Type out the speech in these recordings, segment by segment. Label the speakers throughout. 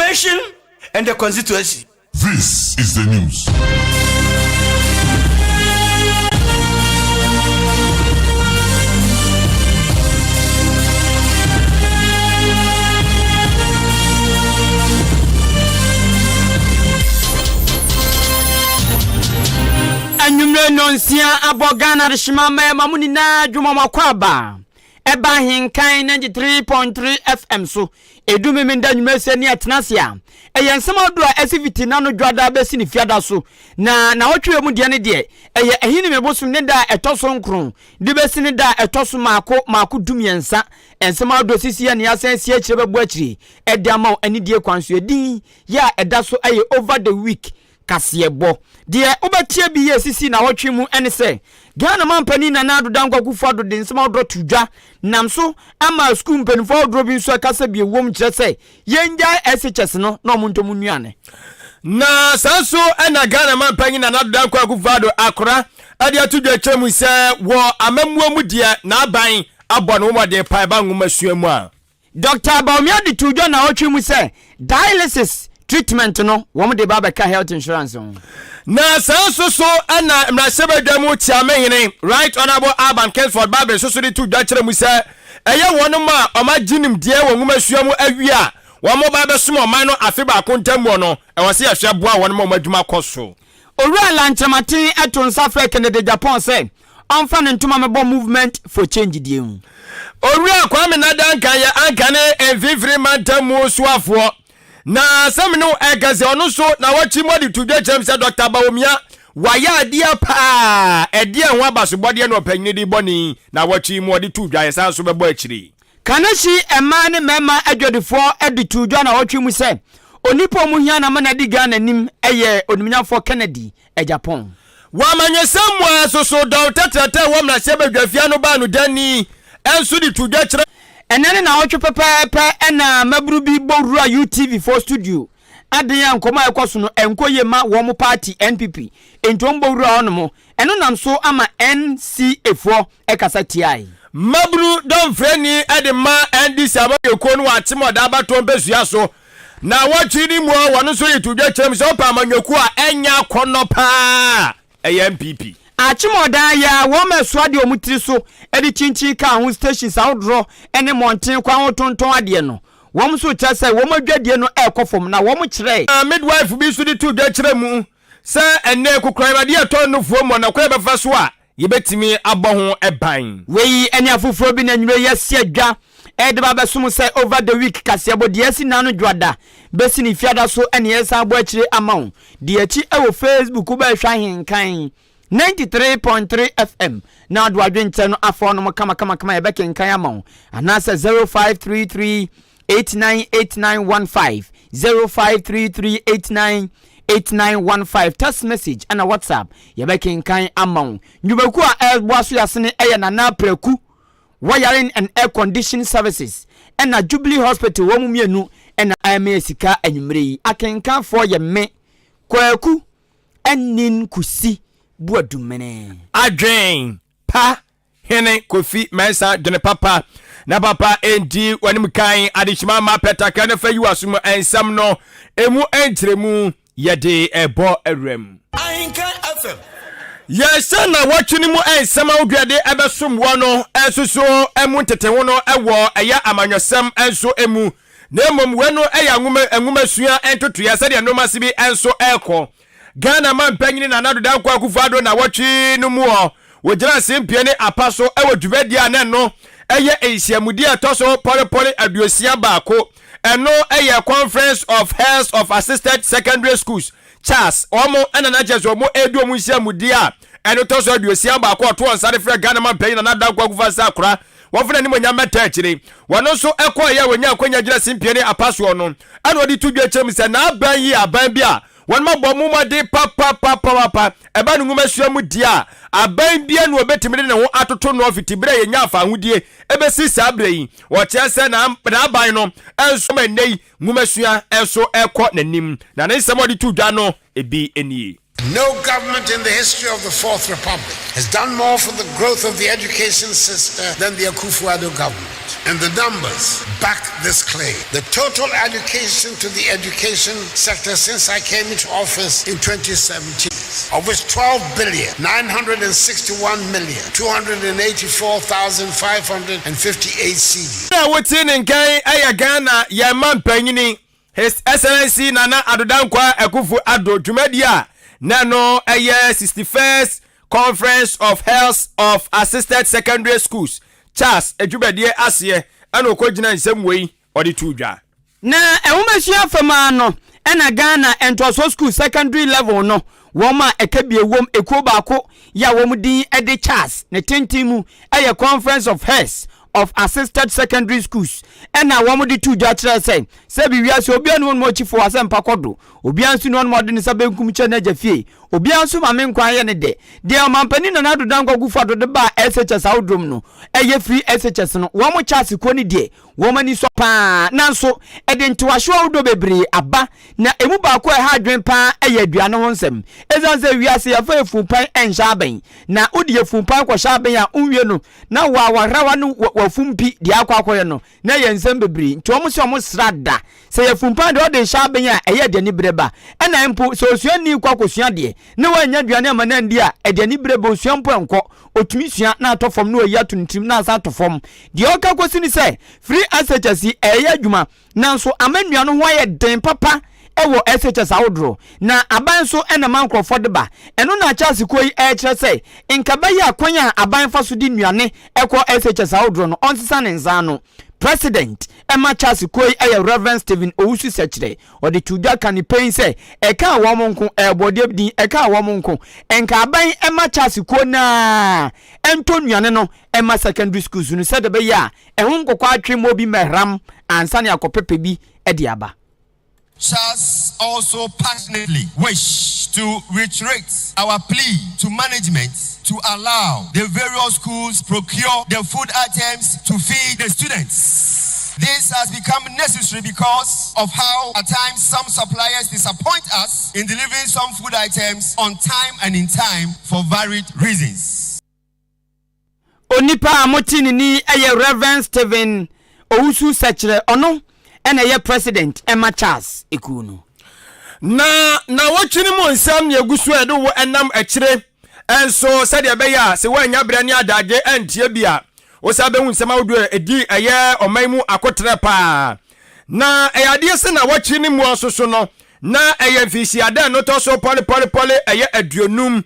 Speaker 1: nation and the constituency.
Speaker 2: This is the news.
Speaker 3: Anwummerɛ nnɔnsia abɔ Ghana adehyema mmarima mo nyinaa dwuma mo akɔ aba ɛba ahenkan 93.3 FM so edu memenda anwummerɛ sɛ ne atena ase a ɛyɛ nsɛm ahodoɔ a ɛsi fiti nano dwada bɛsi ne fiada so na naawɔtwe mu deɛ ne deɛ ɛyɛ ahinime bosom ne da a ɛtɔ so nkron de bɛsi ne da a ɛtɔ so maako maako 13 nsɛm ahodoɔ sisi yɛ ne asan si akyire bɛbɔ akyire ɛde ama wo anidie kwan so edin yɛ a ɛda so ɛyɛ over the week kaseɛbɔ. Deɛ wobɛteɛ bi yɛ esisii nawɔtwe mu ne sɛ, Ghana manpanin Nana Addo Dankwa Akufo-Addo de nsɛm ahodoɔ to dwa nam so ama sukuu mpanimfoɔ ahodoɔ bi nso ɛkasa bi ɛwom kyerɛ sɛ yɛngyae SHS no na wɔn ntɔ mu nnuane.
Speaker 4: Na saa nso na Ghana manpanyin Nana Addo Dankwa Akufo-Addo akora de ato dwa kyerɛ mu sɛ wɔ amammuo mu deɛ n'aban abɔ ne ho mmɔden pa ɛba nwomasua mu a.
Speaker 3: Dɔkta Bawumia de too dwa nnawɔtwe mu sɛ dialysis treatment no wɔn de ba abɛka health insurance ho.
Speaker 4: Na saa nso so na mmarahyɛbadwa mu Kyeamehene, Right Honourable Alban Kingsford Babe nso so de too dwa kyerɛ mu sɛ ɛyɛ wɔnom a wɔagye nimdeɛ wɔ nwomasua mu awie a wɔba abɛsom ɔman no afe baako ntam muɔ no, ɛwɔ sɛ yɛhwɛ boa wɔn ma wɔn adwuma kɔ so.
Speaker 3: Owura Lankyerematen to nsa frɛ Kennedy Agyapong sɛ ɔmfa ne ntoma mmɛbɔ Movement for Change deɛ mu.
Speaker 4: Owura Kwame Nadanka yɛ Ankane Mfimfini Mantam mu soafoɔ. Na asɛm no ɛka sɛ ɔno nso nawɔtwe mu ɔde to dwa kyerɛm sɛ Dɔkta Bawumia wayɛ adeɛ paa, ɛdeɛ ho abasobɔdeɛ na ɔpanyini de bɔ ne nawɔtwe mu ɔde to dwa, yɛsan nso bɛbɔ akyire.
Speaker 3: Kanehyi mmaa ne mmarima adwadifoɔ de too dwa nawɔtwe mu sɛ onipa a wɔn hia no ama no adi Ghana anim yɛ Onimnyamfoɔ Kennedy Agyapong.
Speaker 4: Wɔ amanyɔsɛm mu ara nso so, dɔm tɛtrɛtɛ a ɛwɔ mmarahyɛbadwafie ano baa no dani nso de too dwa kyerɛ.
Speaker 3: Ɛnnɛ ne naawɔtwe pɛpɛɛpɛ na mmabunu bi bɔ wura UTV foɔ studio aden a nkɔmmɔ a ɛkɔ so no ɛnkɔ yie ma wɔn party NPP nti wɔn bɔ wura hɔ nom ɛno nam so ama NCA foɔ kasa tiae.
Speaker 4: Mmabunu dɔmfrɛni de ma NDC amanyɔkuo no wɔ Akyem Ɔda abatoɔ mpɛsua so Naawɔtwe no mu a wɔn nso reto dwa kyerɛ mu sɛ wɔpɛ amanyɔkuo a ɛnyɛ akɔnnɔ paa a, ɛyɛ NPP.
Speaker 3: Akyem Ɔdan yɛ a wɔn ɛsoa deɛ wɔn tiri so de kyinkyin kaa ho stations ahodoɔ ne mmɔnten kwan ho tontɔn adeɛ no, wɔn nso rekyerɛ sɛ wɔn adwadie no rekɔ fam na wɔn kyerɛɛ.
Speaker 4: Na midwife bi nso de too dwa kyerɛ mu sɛ ɛnnɛ kokoram adeɛ a ɛtɔ nufoɔ mu no, kwan a yɛbɛfa so a yɛbɛtumi abɔ ho ban.
Speaker 3: Wei ne afoforɔ bi na anwummerɛ yi asi adwa de ba abɛsom sɛ Over the Week kaseɛbɔ deɛ asi nna no dwoada bɛsi ne fiada so ne yɛresan abɔ akyire ama wo. Di akyi wɔ Facebook wobɛhwɛ Ahenkan 93.3 FM na wode w'adwenkyerɛ no afa hɔnom kamakamakama yɛbɛkenkan ama wo anaasɛ 0533 898915 0533 898915 text message ɛna WhatsApp yɛbɛkenkan ama wo. Nnwumakuo a ɛreboa so yɛasene ɛyɛ Nana Praku Wiring and Air Condition Services ɛna Jubilee Hospital wɔn mu mmienu ɛna ɛmɛ sika anwummerɛ yi. Akenkanfoɔ yɛ me Kwaku Anin Kusi Buadumene.
Speaker 4: Adwen pa Hene Kofi Mensah dwene papa na papa enti w'anim kan adehyema ma pɛtakra no fa yi w'asom nsɛm no emu nkyerɛmu yɛde ɛbɔ awuram.
Speaker 1: Ahenkan FM.
Speaker 4: Yɛhyɛ nnawɔtwe no mu nsɛm ahodoɔ yɛde ɛbɛsom wɔ no nso so mu nteteho no wɔ ɛyɛ amanyɔsɛm nso mu na mmom wei no yɛ nwoma nwomasua ntotoeɛ sɛdeɛ nnoɔma se bi nso ɛrekɔ. Ghana manpanyin Nana Addo Dankwa Akufo-Addo nnawɔtwe no mu ɔ, wogyinaa simpie ne apa so wɔ dwumadi a na ɛno yɛ nhyiamudi a ɛtɔ so pɔrepɔre 61, ɛno yɛ Conference of Heads of Assisted Secondary Schools, CHASS, wɔn na na kyerɛ sɛ wɔn redi wɔn nhyiamudi a ɛno tɔ so 61 ɔto wɔn nsa de frɛ Ghana manpanyin Nana Addo Dankwa Akufo-Addo sɛ akora wɔmfa n'animuonyam mmɛtaa akyire. Wɔn nso kɔeɛ a wɔnyaa akwanya gyina simpie ne apa soɔ no ɛna ɔde to dwa kyerɛ mu sɛ n'aban yi yɛ aban bi a Wɔn abɔ mo mmɔden papapapapa. Ɛba no nwomasua mu deɛ a, aban biara na ɔbɛtumi de ne ho atoto noɔ fiti berɛ a yɛnyaa fawohodie bɛsi saa berɛ yi. Wɔkyerɛ sɛ n'aban no nso ma nnɛ yi nwomasua nso rekɔ n'anim. Na ne nsɛm a ɔde too dwa no bi nie.
Speaker 5: No government in the history of the Fourth Republic has done more for the growth of the education system than the Akufo-Addo government. And the numbers back this claim. The total allocation to the education sector since I came into office in 2017, of which 12 billion 961 million 284,558 cedis.
Speaker 4: Na wote ne nkan yɛ Ghana yɛn mampanyini His Excellency Nana Addo Dankwa Akufo Addo dwumadi a na ɛno yɛ 61st Conference of Heads of Assisted Secondary Schools, CHASS, dwumadie aseɛ ɛna ɔkɔgyina nsɛm wei ɔde too dwa.
Speaker 3: Na nwomasua fam ara no na Ghana ntoasoɔ sukuu secondary level no wɔn a ɛka bie wom ekuo baako yɛ a wɔn din de CHASS ne tenten mu yɛ Conference of Heads of Assisted Secondary Schools ɛna wɔn de too dwa kyerɛ sɛ sɛbi wiase obiara ni wɔn mu ɔkyi fo asɛmpa kɔ do obiara nso ni wɔn mu ɔde ne nsa benkum kyerɛ n'agya fie obiara nso ma me nkwa yɛ ne dɛ deɛ ɔmampanin Nana Addo Dankwa Akufo-Addo de baa SHS ahodoɔ mu no ɛyɛ free SHS no wɔn CHASS kuo no deɛ Wɔn ani sɔ paa, nanso ɛde ntewahyew ahodoɔ bebree aba, na emu baako a ɛha adwene paa yɛ aduane ho nsɛm. Esiane sɛ wiase yɛfa afurupan nhyɛ abɛn, na wode afurupan kɔhyɛ abɛn a wonwie no, na wo a wahrawa ne w'afumpi deɛ akɔ akɔyɛ no, na ɛyɛ nsɛm bebree. Nti wɔn se wɔn sra da. Sɛ yɛ afurupan deɛ wɔde rehyɛ abɛn a, ɛyɛ de anibere ba. Ɛna mpo sɛ osuani rekɔ akɔsua adeɛ, na wannya aduane amma no andi a, ɛde anibere ba, osua mpo ɛnkɔ. Otumi sua na atɔ fam na wayi ato ne tirim na asan atɔ fam. Deɛ ɔka kɔsi ne sɛ, firi SHS yi ɛreyɛ adwuma nanso ama nnua no ho ayɛ den papa wɔ SHS ahodoɔ na aban nso na ɛma nkorɔfoɔ de ba. Ɛno na Charles kuo yi ɛrekyerɛ sɛ nka ɛbɛyɛ a kwan a aban fa so de nnuane kɔ SHS ahodoɔ no ɔnsesa ne nsa ano. President ma Charles kuo yi yɛ Rev. Stephen Owusu Sɛkyerɛ. Ɔde too dwa ka ne pɛn sɛ ɛkaa wɔn nko, ɛrebɔ deɛ din, ɛkaa wɔn nko. Nka aban ma Charles kuo no ara ntɔ nnuane no mma secondary schools no sɛdeɛ ɛbɛyɛ a ɛho nkɔkɔ atwe ma obi mmɛhram ansa na yɛakɔpɛpɛ bi de aba.
Speaker 6: CHASS also passionately wish to reiterate our plea to management to allow the various schools procure the food items to feed the students. This has become necessary because of how at times some suppliers disappoint us in delivering some food items on time and in time for varied reasons.
Speaker 3: Onipa a mote ne ni yɛ Rev. Stephen Owusu Sɛkyerɛ, ɔno na ɛyɛ President ma Charles ekuo no.
Speaker 4: Na nnawɔtwe no mu nsɛm na egu so a yɛde wo nam akyire nso sɛdeɛ ɛbɛyɛ a sɛ woannya berɛ ne adagye antie bi a, wosan bɛhu nsɛm ahodoɔ a ɛdi ɛyɛ ɔman mu akoterɛ paa. Na ɛyɛ adeɛ sɛ nnawɔtwe no mu nso so no, na ɛyɛ mfinhyia da no tɔ so pɔlepɔlepɔle ɛyɛ 50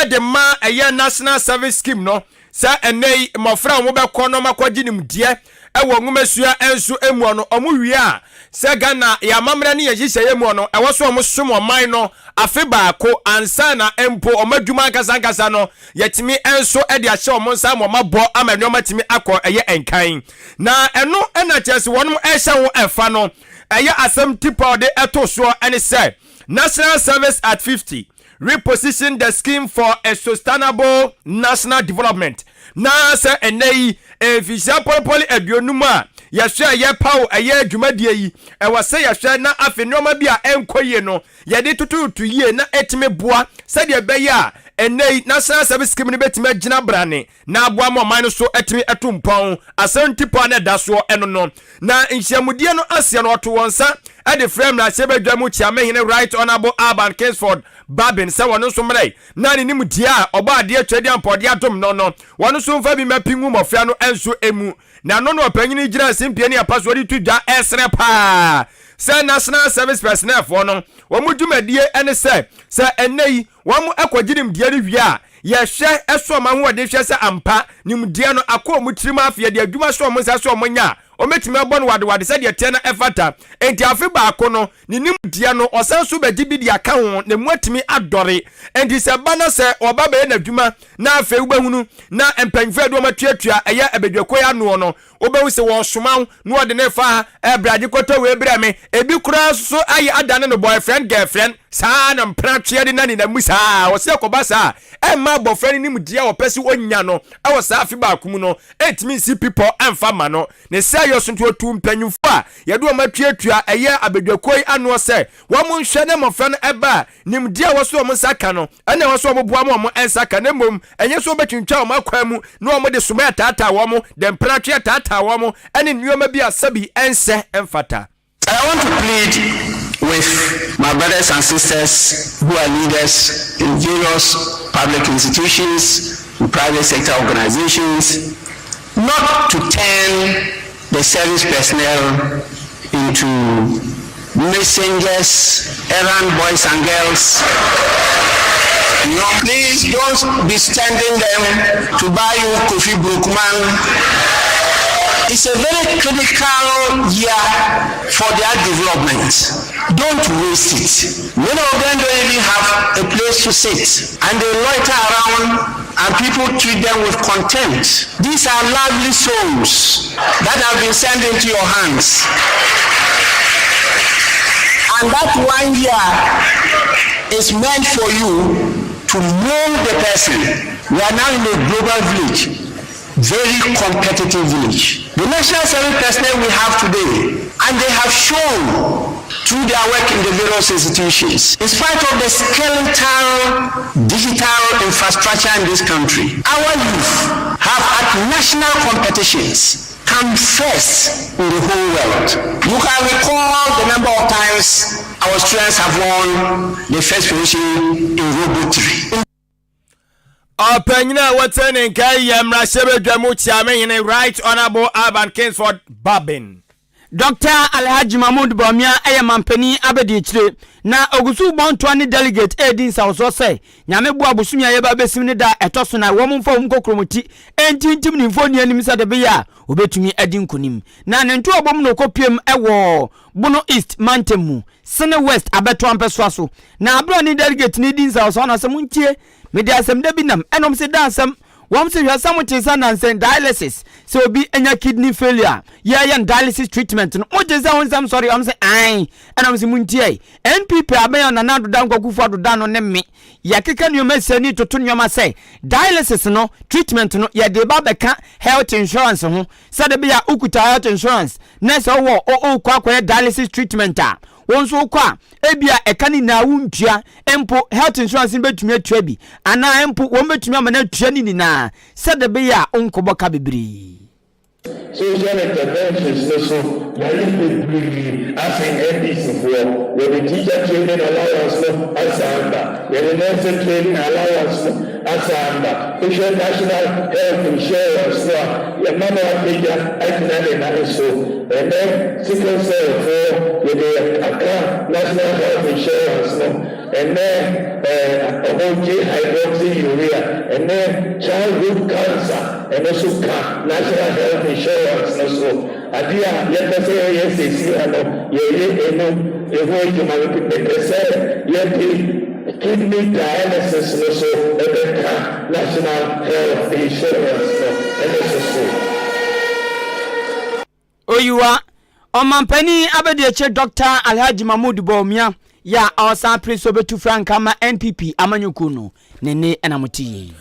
Speaker 4: de ma ɛyɛ National Service Scheme no sɛ ɛnnɛ yi mmɔfra a wɔbɛkɔ na wɔakɔgye nimdeɛ wɔ nwomasua nso mu no, wɔn wie a, sɛ Ghana yɛn amammerɛ ne yɛn nhyehyɛeɛ mu no, ɛwɔ sɛ wɔsom ɔman no afe baako ansa na mpo wɔn adwuma ankasa ankasa no yɛtumi nso de ahyɛ wɔn nsa ama wɔabɔ ama nneɛma atumi akɔ ɛyɛ nkan. Na ɛno na kyerɛ sɛ wɔn ɛhyɛ ho ɛfa no ɛyɛ asɛm tipa a ɔde ɛto soɔ ɛne sɛ National Service at 50 reposition the scheme for a sustainable national development. Na sɛ ɛnnɛ yi mfirihyia pɔlepɔle 50 a yɛhwɛ a yɛpaw ɛyɛ dwumadie yi, ɛwɔ sɛ yɛhwɛ na afei nneɛma bi a ɛnkɔ yie no yɛde tototo yie na ɛtumi boa sɛdeɛ ɛbɛyɛ a ɛnnɛ yi National Service Scheme no bɛtumi agyina brane na aboa ma ɔman no so atumi atu mpɔn. Asɛnti pɔ a na ɛda soɔ ɛno no. Na nhyiamudie no aseɛ no, ɔtoo wɔn nsa de frɛɛ mmarahyɛbadwa mu Kyeamehene Right Honourable Alban Kingsford Babbin sɛ wɔn nso mmrɛ na ne nimdeɛ a ɔbɔ adeɛ Twedeampɔ de adom no no, wɔn nso mfa bi mmɛpe ngu mmɔfra no nso mu. Na ɛno na ɔpanyin yi gyinaa simpie ne apa so de to dwa resrɛ paa sɛ National Service Personnel foɔ no wɔn dwumadie ne sɛ, sɛ ɛnnɛ yi wɔn kɔgye nimdeɛ no wie a, Yɛhwɛ sɔ wɔn ahoɔden hwɛ sɛ ampa nimdeɛ no akɔ wɔn tirim afei yɛde adwuma hyɛ wɔn nsa sɛ wɔnyɛ a, wɔbɛtumi abɔ no wadewade sɛdeɛ ɛteɛ na ɛfata. Enti afe baako no, ne nimdeɛ no, ɔsan nso bɛgye bi de aka ho na emu atumi adɔre. Enti sɛ ɛba na sɛ ɔba bɛyɛ n'adwuma na afei wobɛhunu na mpanyimfoɔ a yɛde wɔn atuatua ɛyɛ abadwakuo yi anoɔ no, Wobɛhu sɛ wɔresoma wo na wɔde no refa ha, eh, bra gye kɔtɔ wei brɛ me. Ebi koraa nso so ayɛ adane no boyfriend, girlfriend. Saa na mpenatweɛ de na nenam mu saa. Ɔsɛ ɛkɔba saa a, ɛmma abɔfra no nimdeɛ a ɔpɛ sɛ ɔnya no wɔ saa afe baako mu no ntumi nsi pipɔ mfa mma no. Ne sɛ. ɛyɔ so nti ɔtuu mpanyimfoɔ a yɛde wɔn atuatua ɛyɛ abadwakuo yi anoɔ sɛ wɔn nhwɛ ne mmɔfra no ɛba a nimdeɛ a ɛwɔ sɛ wɔn nsa ka no ɛna ɛwɔ sɛ wɔboa ma wɔn nsa ka na mmom ɛnyɛ sɛ wɔbɛtwintwan wɔn akwan mu na wɔde soma ataataa wɔn, de mpenatwe ataataa wɔn ne nneɛma bi a sɛbi ɛnsɛ mfata.
Speaker 7: I want to plead with my brothers and sisters who are leaders in various public institutions, in private sector organizations, not to turn the service personnel into messengers, errand boys and girls. No, please don't be sending them to buy you Kofi Brookman. It's a very critical year for their development. Don't waste it. Many of them don't even have a place to sit, and they loiter around and people treat them with contempt. These are lovely souls that have been sent into your hands. And that one year is meant for you to mold the person. We are now in a global village, very competitive village. The national service personnel we have today, and they have shown through their work in the various institutions, in spite of the skeletal digital infrastructure in this country, our youth have at national competitions come first in the whole world. You can recall the number of times our students have won the first position in robotry.
Speaker 4: Ɔpanyin a wɔte ne nka yi yɛ mmarahyɛbadwa mu kyeamehene Right Honourable Alban Kingsford Bagbin.
Speaker 3: Dɔkta Alhaji Mahmood Bawumia yɛ mampanin abadiakyire na ɔgu so rebɔ ntoa ne delegate redi nsawɔsoɔ sɛ Nyame boa bosome a yɛba abɛsim ne da a ɛtɔ so nan wɔn mfa wɔn kokromoti ntintim ne mfoni anim sɛdeɛ ɛbɛyɛ a ɔbɛtumi adi nkonim. Na ne ntoabɔ mu na ɔkɔpuem wɔ Bono East mantam mu, Sene West abɛtoa mpɛsoa so. Na berɛ a ɔne delegate no redi nsawɔsoɔ no ɔsɛ montie, mede asɛmda bi nam ɛna wɔn se da asɛm. Wɔn se hwɛ sɛ mote sɛ nansa dialysis sɛ obi anya kidney failure a yɛyɛ no dialysis treatment no mote sɛ ho nsɛm sɔre wɔn se ae ɛna wɔn se montie NPP abɛn a Nana Addo Dankwa Akufo Addo da no ne me yɛkeka nneɛma asia ne toto nneɛma sɛ dialysis no treatment no yɛde ba bɛka health insurance ho sɛde bɛyɛ a wokuta health insurance na sɛ wowɔ wokɔ akɔyɛ dialysis treatment a Wo nso wokɔ a, ebia ɛka no nyinaa wontua, mpo health insurance no bɛtumi atua bi, anaa mpo wɔn bɛtumi ama no atua ne nyinaa sɛdeɛ ɛbɛyɛ a wonkɔbɔ ka bebree.
Speaker 8: Social interventions no so yɛayɛ bebree asen NDC foɔ. Yɛde teacher training allowance no asan aba, yɛde nursing training allowance no asan aba. Wohwɛ national health insurance no a, yɛma no apagya agyina ne nan so. Ɛnnɛ sickle cell foɔ yɛde aka national health insurance no, ɛnnɛ eh, ɔmo gye hydroxy urea, ɛnnɛ childhood cancer ɛno so ka national health insurance no so. Adeɛ a yɛpɛ sɛ yɛyɛ seesei ara no yɛyɛ ɛno ɛho adwuma. Mepɛ sɛ yɛde kidney dialysis no so ɛbɛka national health insurance no ɛno so so.
Speaker 3: Oyiwa, Ɔmanpanin Abadiakyire Dɔkta Alhaji Mahmood Bawumia yɛ a ɔresan pere sɛ ɔbɛtu frankaa ama NPP amanyɔkuo no, ne nne na mote yei.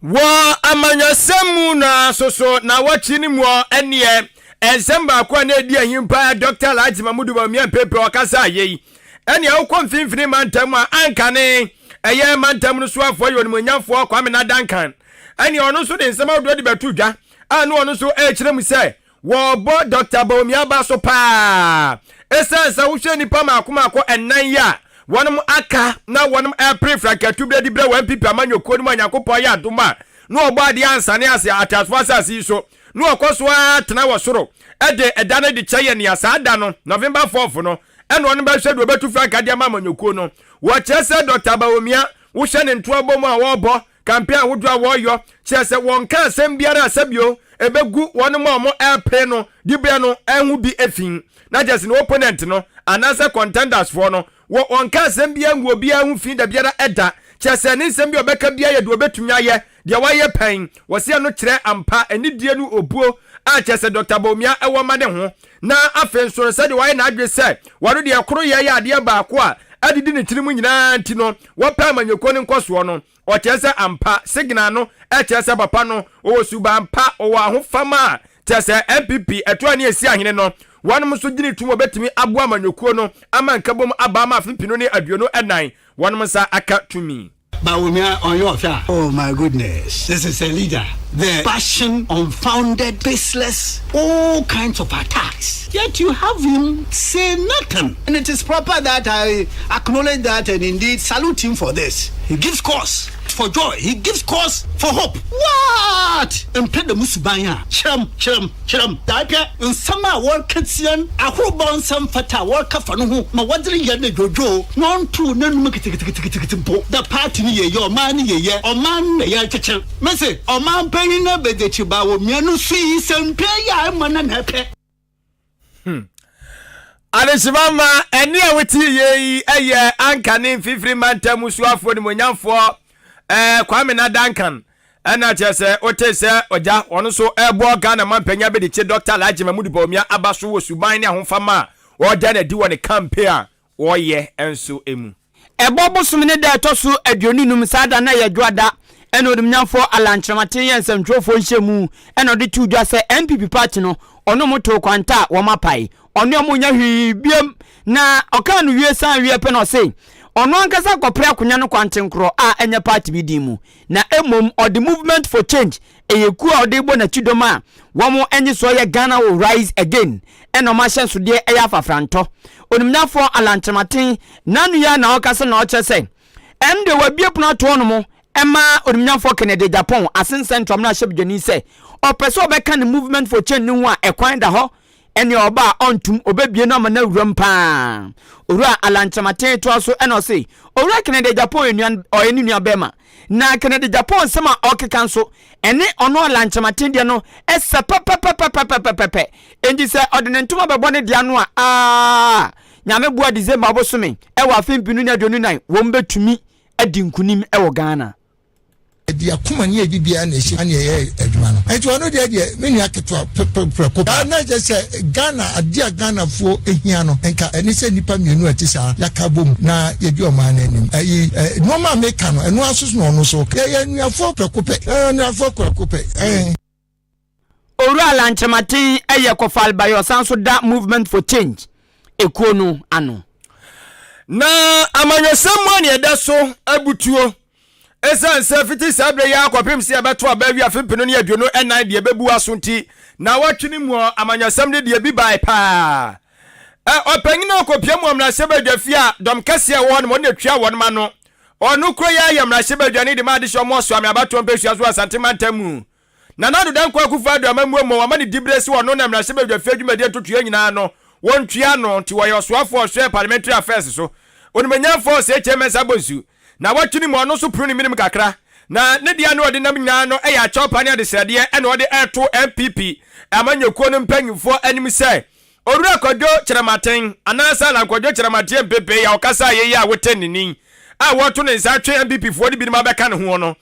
Speaker 4: Wɔ amanyɔsɛm mu no ara nso so, nnawɔtwe no mu ɛneɛ, nsɛm baako a na ɛdi ahim paa Dɔkta Alhaji Mahmood Bawumia Mpepe ɔkasaa yei, ɛneɛ wokɔ mfimfini mantam a ankane ɛyɛ mantam no soafoɔ yɛ onimuonyamfoɔ Kwame Nadankan, ɛneɛ ɔno nso de nsɛm ahodoɔ de bɛto dwa a na ɔno nso ɛrekyerɛ mu sɛ Wɔrebɔ Dɔkta Bawumia aba so paa esiane sɛ wohwɛ nnipa mmaako mmaako nnan yi a wɔnom aka na wɔnom repere frankatubere de brɛ wɔ NPP amanyɔkuo no mu a Nyankopɔn ayɛ adom a na ɔbɔ adeɛ ansane ase ateasefoɔ asase yi so na ɔkɔ so ara tena wɔ soro de ɛda no de kyɛ yɛn nea saa da no November 4th no ɛna ɔnom bɛhwɛ deɛ ɔbɛtu frankaa de ama amanyɔkuo no. Wɔkyerɛ sɛ Dɔkta Bawumia wohwɛ ne ntoabɔ mu a ɔrebɔ Campaign ahodoɔ a wɔyɔ kyerɛ sɛ wɔnka asɛm biara a sɛbio ɛbɛgu wɔnom a wɔrepere no diberɛ no ho bi fi. Na kyerɛ sɛ ne opponent no anaasɛ contenders foɔ no wɔ wɔnka asɛm biara ngu obiara ho fi dabiara da. Kyerɛ sɛ ne nsɛm bi a ɔbɛka biara yɛ deɛ ɔbɛtumi ayɛ, deɛ wayɛ pɛn. Wɔse ɛno kyerɛ ampa anidie ne obuo a kyerɛ sɛ Dɔkta Bawumia wɔ ma ne ho. Na afei nso no sɛdeɛ wayɛ n'adwene sɛ wɔno deɛ koroyɛ yɛ adeɛ baako a adidi ne tiri mu nyinaa nti no wɔpɛ amanyɔkuo no nkɔsoɔ no. Ɔkyerɛ sɛ ampa, signal no kyerɛ sɛ papa no ɔwɔ suban pa, ɔwɔ ahofama a Kyerɛ sɛ NPP ɛto a ne ɛsi ahene no, wɔnom nso gyene tom wɔbɛtumi aboa amanyɔkuo no ama nkabom aba ama afe 2024 wɔnom nsa aka tumi.
Speaker 9: Bawumia ɔnyɛ ɔhwɛ a. Oh my goodness, this is a leader. The passion, unfounded, baseless, all kinds of attacks. Yet you have him say nothing. And it is proper that I acknowledge that and indeed salute him for this. He gives cause for joy. He gives cause for hope. What? Mpɛ dɛm suban a, kyerɛm, kyerɛm, kyerɛm. Daapɛ, nsɛm a wɔreka tsia no, ahorba nsɛm fata a wɔreka fa no ho ma wɔdze reyɛ no dwodwoo na ɔntow n'anomu ketseketseketse mpo. Dɛ party no yeyɛ, ɔman no yeyɛ, ɔman no na yɛrekyekyer. Mese, ɔmanpanyin no abadziekyir Bawumia no su yi nsɛmpɛ yi a ema no na epɛ.
Speaker 4: Hmm. Adehyema ma ɛne a wote yie yi yɛ anka ne mfimfini mantam soafoɔ nimonyamfoɔ eh, Kwame na Duncan ɛna kyerɛ sɛ wote sɛ ɔgya wɔn nso ɛbɔ Ghana mampanyin abɛdikye Dr. Alhaji Mahmoud Bawumia aba so wɔ suban ne ahofama a wɔda no adi wɔ ne kampe a wɔyɛ nso mu.
Speaker 3: Ɛbɔ bosome ne da a ɛtɔ so 25, saa da no yɛ Dwoada, ɛna Onimnyamfoɔ Allan Kyerematen yɛɛ nsɛmtwerɛfoɔ nhyiamu ɛna ɔde too dwa sɛ NPP party no ɔne wɔn too kwanta a wɔn apae, ɔne wɔn nyɛ hwee biam. Na ɔkaa no wie san wieɛ pɛ na ɔse ɔno ankasa kɔpere akonya no kwantenkorɔ a ɛnyɛ party bi din mu na mmom ɔde Movement for Change Ɛyɛ kuo a ɔde rebɔ n'akyi dɔm a wɔn nnyesoɔ yɛ Ghana Will Rise Again ɛna wɔn ahyɛnsodeɛ yɛ afafrantɔ. Onimnyafoɔ Allan Kyerematen n'ano yi ara na ɔrekasa na ɔrekyerɛ sɛ ɛno deɛ wabue pono ato hɔnom ma Onimnyafoɔ Kennedy Agyapong Asen Central mmarahyɛbdwani sɛ ɔpɛ sɛ ɔbɛka ne Movement for Change no ho a ɛkwan da hɔ ɛne ɔba a ɔntum ɔbɛbue no ama no awuram paa. Owura Allan Kyerematen toa so ɛna ɔse Owura Kennedy Agyapong yɛ nua ɔyɛ ne nua bɛrima Na Kennedy Agyapong nsɛm a ɔrekeka nso, ɛne ɔno Allan Kyerematen deɛ no sɛ pɛpɛpɛpɛpɛpɛpɛ. Enti sɛ ɔde ne ntoma bɛbɔ ne deɛ ano a, aa, Nyame boa December bosome wɔ afe 2024, wɔn bɛtumi adi nkunim wɔ Ghana.
Speaker 10: Yɛde akoma ne yɛde biara na ɛhyɛ ne yɛyɛ adwuma no. Nti ɔno deɛ deɛ me nua ketewa prɛko pɛ. Na kyerɛ sɛ Ghana adeɛ a Ghanafoɔ hia no nka ɛne sɛ nnipa mmienu a ɛte saa yɛaka abom na yɛdi ɔman no anim. Ɛyi nnoɔma a meka no ɛno ara nso na ɔno nso reka. Yɛyɛ anuafoɔ prɛko pɛ. Yɛyɛ anuafoɔ prɛko pɛ. Ɛɛ.
Speaker 3: Owura Allan Kyerematen yɛ Kɔfal Bayo ɔsan nso da Movement for Change ekuo no ano.
Speaker 4: Na amanyɔsɛm mu a nea ɛda so abutuo Esiane sɛ fiti saa berɛ yi ara kɔpem sɛ yɛbɛto aba awie afe 2024 deɛ ɛbɛbu aso nti, naawɔtwe no mu amanyɔsɛm de deɛ bi bae paa. Ɛ, ɔpanyin a ɔkɔpia mu wɔ mmarahyɛbadwafie a dɔm kɛseɛ a ɛwɔ hɔ nom ɔno na ɛtua wɔnom ano. Ɔno kuro yi ara yɛ mmarahyɛbadwani de ma adehyeɛ ɔmo ɔsoame abatoɔ mpɛsua so wɔ Asante mantam mu. Nana Addo Dankwa Akufo Addo amammuo mmɔ wɔama no diberɛ sɛ ɔno na mmarahyɛbadwafie adwumadie ntotoeɛ nyinaa no wɔntua ano nti ɔyɛ ɔsoafoɔ a ɔhwɛ Parliamentary Affairs so. Onimuonyamfoɔ Osei Kyei Mensah Bonsu Nawɔtwe no mu ɔno nso pono ne menem kakra. Na ne deɛ na ɔde nam nyinaa no yɛ akyɛwpa ne adesrɛdeɛ na ɔde reto NPP amanyɔkuo no mpanyinfoɔ anim sɛ Owura Kwadwo Kyerematen anaasɛ Allan Kwadwo Kyeremateɛ Mpepee a ɔkasaeɛ yi a wote ne nne a wɔreto ne nsa atwe NPP foɔ no binom abɛka ne ho no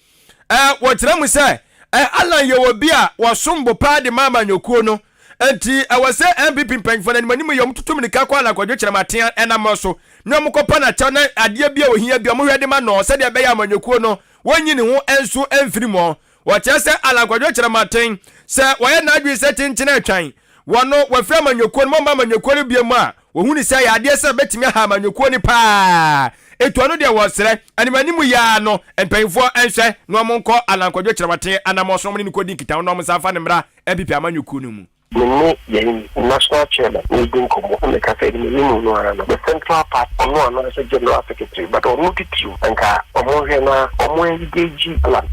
Speaker 4: wɔkyerɛ mu sɛ Allan yɛ obi a wɔsom bo paa de ma amanyɔkuo no Enti ɛwɔ sɛ NPP mpanyinfoɔ no anim anim yɛ wɔn tutu mirika kɔ Allan Kwadwo Kyerematen ɛnam so na wɔn kɔpa no akyɛw na adeɛ bi a ohia bi wɔn hwɛ de ma no sɛdeɛ ɛbɛyɛ amanyɔkuo no wɔnyi ne ho nso mfiri mu. Wɔkyerɛ sɛ Allan Kwadwo Kyerematen sɛ wɔyɛ n'adwene sɛ kyenkyen atwan wɔn no wɔafiri amanyɔkuo no mu ɔmma amanyɔkuo no biom a wɔhu no sɛ ɛyɛ adeɛ sɛ ɛbɛtumi aha amanyɔkuo no paa. Etu ɔno deɛ wɔsrɛ anim anim yi ara no mpanyinfoɔ nhwɛ na wɔn nkɔ Allan Kwadwo Kyerematen anamɔ so na wɔn ne no kɔdi nkitaho na wɔn nsa mfa no mmra NPP amanyɔkuo no mu.
Speaker 11: Me ne yɛn National Chairman redi nkɔmmɔ na meka sɛ anim anim no ara no, the Central Party, ɔno anaasɛ General Secretary, but ɔno titiriw, anka wɔnhwɛ na wɔn engage Allan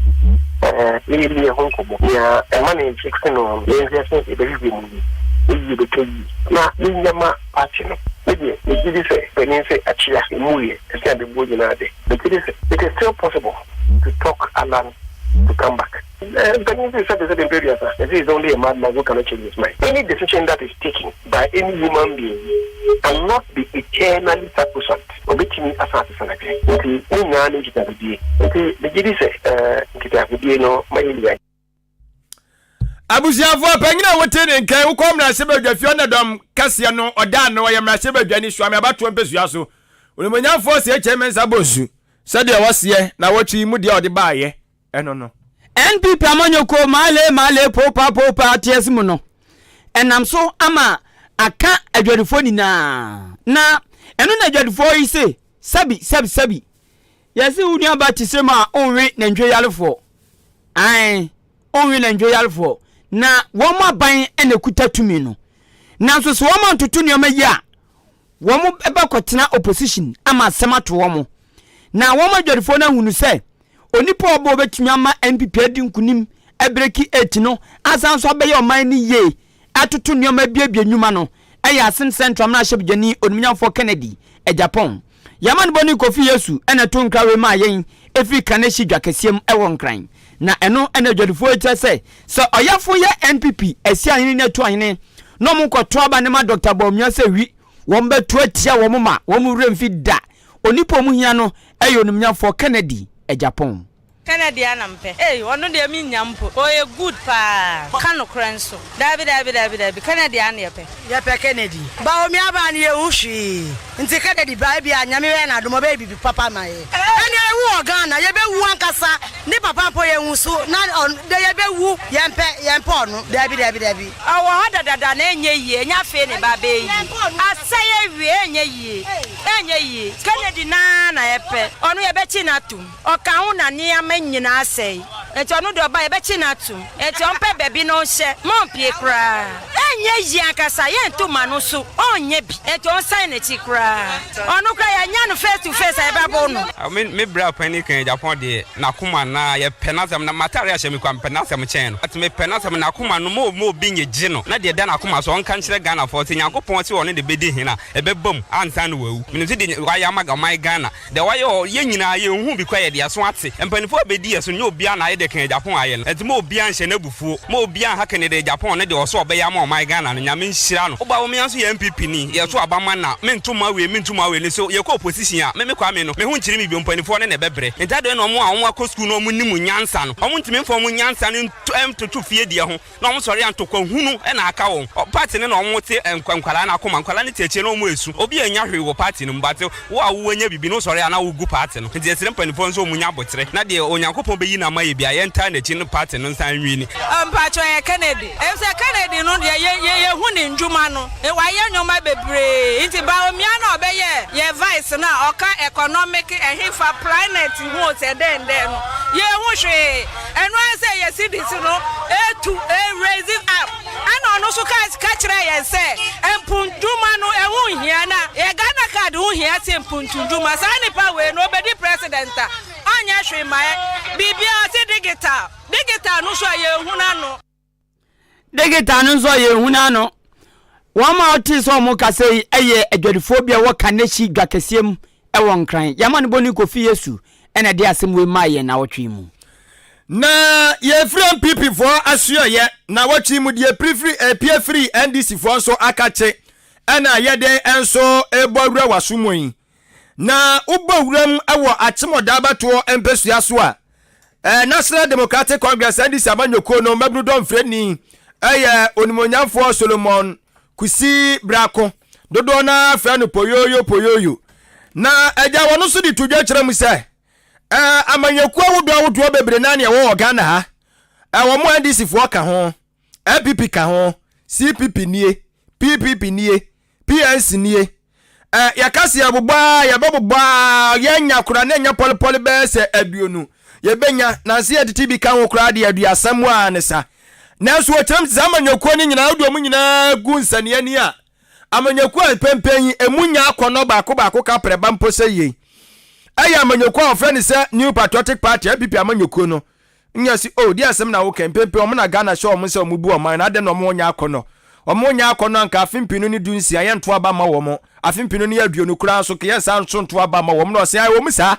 Speaker 11: na yɛnni yɛn ho nkɔmmɔ. Nea ɛma no mfixe no no, yɛnhwɛ sɛ yɛbɛhwehwɛ mu yie, na yie bɛtɔ yie na yɛnya ma party no. Me deɛ, megye di sɛ panin sɛ akyea, ɛmmuiɛ, ɛsɛ abɛbuo nyinaa de, megye di sɛ it is still possible to talk Allan to come back. Mpanyin se sɛbe sɛbe mpɛ aduasa, they say it's only a mad man who cannot change his mind. Any decision that is taken by any human being cannot be eternally sacrosanct. Obetumi asan asesa n'adwene. Nti ne nyinaa ne nkitahodie. Nti megye di sɛ nkitahodie no ma yɛn nyinaa.
Speaker 4: Abusuafoɔ, panyin a wote ne nka yi, wokɔ mmarahyɛbadwafie ɔna dɔm kɛseɛ no ɔda ano, ɔyɛ mmarahyɛbadwani Suame abatoɔ mpɛsua so. Onimuonyamfoɔ Osei Mensah Bonsu, sɛdeɛ wɔseɛ na wɔtwe yi mu deɛ ɔde baeɛ. ɛno no.
Speaker 3: NPP amanyɔkuo Maale Maale Popa Popa atease mu no, Ɛnam so ama aka adwadifoɔ nyinaa. Na ɛno na adwadifoɔ yi se, Sɛbi, sɛbi, sɛbi, yɛse wo nuaba te sɛ mu a wonwe nantwie yarefoɔ. Ae, wonwe nantwie yarefoɔ. Na wɔn aban na ɛkuta tumi no. Nanso sɛ wɔn antoto nneɛma yi a, wɔn bɛkɔtena opposition ama asɛm ato wɔn. Na wɔn adwadifoɔ no ahunu sɛ onipa a ɔbɔ obetumi ama NPP adi nkunim abireki 8 no asan nso abɛyɛ ɔman no yie atoto nneɛma abiebie nnwuma no yɛ Asin Central mmarahyɛbadwani Onimnyamfoɔ Kennedy Agyapong. Yɛn amanebɔni Kofi Yesu na ɛto nkra wei maa yɛn ɛfiri Kaneshie dwa kɛseɛ mu wɔ Nkran. Na ɛno na adwadifoɔ yi kyerɛ sɛ sɛ ɔyɛfo yɛ NPP Asiahene ne Atuahene na wɔn kɔto aba no ma Dɔkta Bawumia sɛ wi wɔn bɛto atia wɔn ma wɔn werɛ mfi da. Onipa a wɔn hia no yɛ Onimnyamfoɔ Kennedy Agyapong.
Speaker 12: Kennedy a na mepɛ ei ɔno deɛ me nnya mpo ɔyɛ good paa ɔka nokorɛ nso daabi daabi daabi daabi Kennedy a na yɛpɛ.
Speaker 13: Yɛpɛ Kennedy. Bawumia baa no yɛnhu hwee nti Kennedy ba ebia Nyame bɛyɛ no adom ɔbɛyɛ biribi papa ama yɛn. Ɛnea yɛwu wɔ Ghana yɛbɛwu ankasa ne papa mpo yɛnwu so na ɔno de yɛbɛwu yɛmpɛ yɛmpɛ ɔno daabi daabi daabi.
Speaker 12: Ɔwɔ hɔ dadada na ɛnyɛ yie ɛnyɛ afei na ɛba abɛyɛ yie asɛe awie ɛnyɛ yie ɛnyɛ yie Kennedy no ara na yɛpɛ ɔno yɛbɛkye no atom. Ɔka ho na nneɛma nyinaa sɛe. Enti ɔno deɛ ɔba a, yɛbɛkye no atom. Enti ɔmpɛ baabi na ɔnhyɛ. Mma ɔmpue koraa. Ɛnyɛ yie ankasa, yɛnto mma no so, ɔnyɛ bi. Enti ɔnsan n'akyi koraa. Ɔno koraa, yɛanya no face to face a, yɛbɛbo no.
Speaker 14: Me me bra panin kan Japan deɛ n'akoma na yɛpɛ n'asɛm na m'atare ahyɛ me kura mepɛ n'asɛm kyɛn no but mepɛ n'asɛm n'akoma no mo mo obi nye gye no na deɛ ɛda n'akoma so ɔnka nkyerɛ Ghanafoɔ sɛ Nyankopɔn se ɔno na ɛbɛdi hene a ɛbɛba mu ansa na wawu menim sɛ deɛ wayɛ ama ɔman Ghana Deɛ wayɛ hɔ, yɛn nyinaa yɛnhuu bi koraa, yɛde yɛn aso ate. Mpanimfoɔ a bɛdi yɛn so no, nyɛ obiara na ayɛ deɛ Kennedy Agyapong ayɛ no. Ɛnti mma obiara nhyɛ no abufuo. Mma obiara nha Kennedy Agyapong ne deɛ ɔsɛ ɔbɛyɛ ama ɔman Ghana no. Nyame nhyira no. Woba Womea nso yɛ NPP ni, yɛto aba ma no a, mento mma wei, mento mma wei no. So yɛkɔ opposition a, me me Kwame no, me ho nkyere me bio, mpanimfoɔ no na ɛbɛbrɛ. Nti adɛn na wɔn a wɔn akɔ sukuu na wɔn nim nyansa no, wɔn ntumi mfa wɔn nyansa no ntoto fie deɛ ho? Na wɔn sɔre a ntɔkwa hunu na aka wɔn. Party no na wɔn te nkwadaa no akoma, nkwadaa no te akyire na wɔn resu. Obi annya hwee wɔ party no mu but wo a wo anya biribi no wo sɔre a na wo gu party no. Nti yɛsrɛ mpaninfoɔ nso wɔn nya aboterɛ na deɛ Onyankopɔn bɛyi no ama yɛ biara yɛntaa n'akyi no party no nsan nwini.
Speaker 12: Mpakyɛw ɛyɛ Kennedy efisɛ Kennedy no deɛ yɛ yɛ yɛhu ne ndwuma no wayɛ nnoɔma bebree nti Bawumia no a ɔbɛyɛɛ yɛ vice no a ɔka economic ɛhefa planet ho o sɛ dɛn dɛn no yɛnhu hwee Ɛno ara sɛ yɛ cedis no retu, raise up, ɛna ɔno nso ka ka kyerɛɛ yɛn sɛ mpuntudwuma no ɛho nhia na yɛ Ghana card ho hia sen mpuntudwuma. Saa nipa wei no ɔbɛdi president a ɔnyɛ hwee mma yɛ. Biribiara ɔse digital, digital no nso a yɛnhunu ano.
Speaker 3: Digital no nso a yɛnhunu ano. Wɔn a wɔtee sɛ wɔrekasa yi yɛ adwadifoɔ bi a ɛwɔ Kaneshie dwa kɛseɛ mu wɔ Nkran. Yɛn amanebɔni Kofi Yesu na ɛde asɛm wei maa yɛn nnawɔtwe yi mu.
Speaker 4: Na yɛfiri NPP foɔ asoɛeɛ nawɔtwe yi mu deɛ ɛpiri firi ɛpie firi NDC foɔ nso akakye ɛna yɛde nso ɛbɔ awura waso mu yi. Na wobɔ wuram wɔ Akyemɔda abatoɔ mpasua so a, National Democratic Congress, NDC amanyɔkuo no mmabunu dɔmfrɛni yɛ Onimuonyamfoɔ Solomon Kusi Brako, dodoɔ no ara frɛ no Poyoyo Poyoyo. Na agya wɔn nso de to dwa kyerɛ mu sɛ, amanyɔkuo ahodoɔ ahodoɔ bebree naa na ɛwɔ wɔ Ghana ha, wɔn NDC foɔ ka ho, NPP ka ho, CPP nie, PPP nie, PNC nie. Ɛ yɛka se yɛbobɔ a yɛbɛbobɔ a yɛnya koraa na ɛnyɛ pɔlepɔle bɛyɛ sɛ aduonu yɛbɛnya nanse yɛtete bi ka ho koraa deɛ aduasa mu a ne sa. Nanso wɔkyerɛm sɛ saa amanyɔkuo no nyinaa wode wɔn nyinaa gu nsania ni a amanyɔkuo a mpɛmpɛn yi emu nya akɔnnɔ baako baako ka prɛba mpo sɛ yei ɛyɛ amanyɔkuo a wɔfrɛ no sɛ New Patriotic Party NPP amanyɔkuo no Nya se oh deɛ asɛm na woka yi mpempen wɔn na Ghana hyɛ wɔn sɛ wɔn bu ɔman no adɛn na wɔn nyɛ akɔnɔ wɔn nyɛ akɔnɔ anka afe mpenu ne du nsia yɛn nto aba mma wɔn afe mpenu ne aduonu koraa nso yɛn san nso nto aba mma wɔn na ɔse ae wɔn saa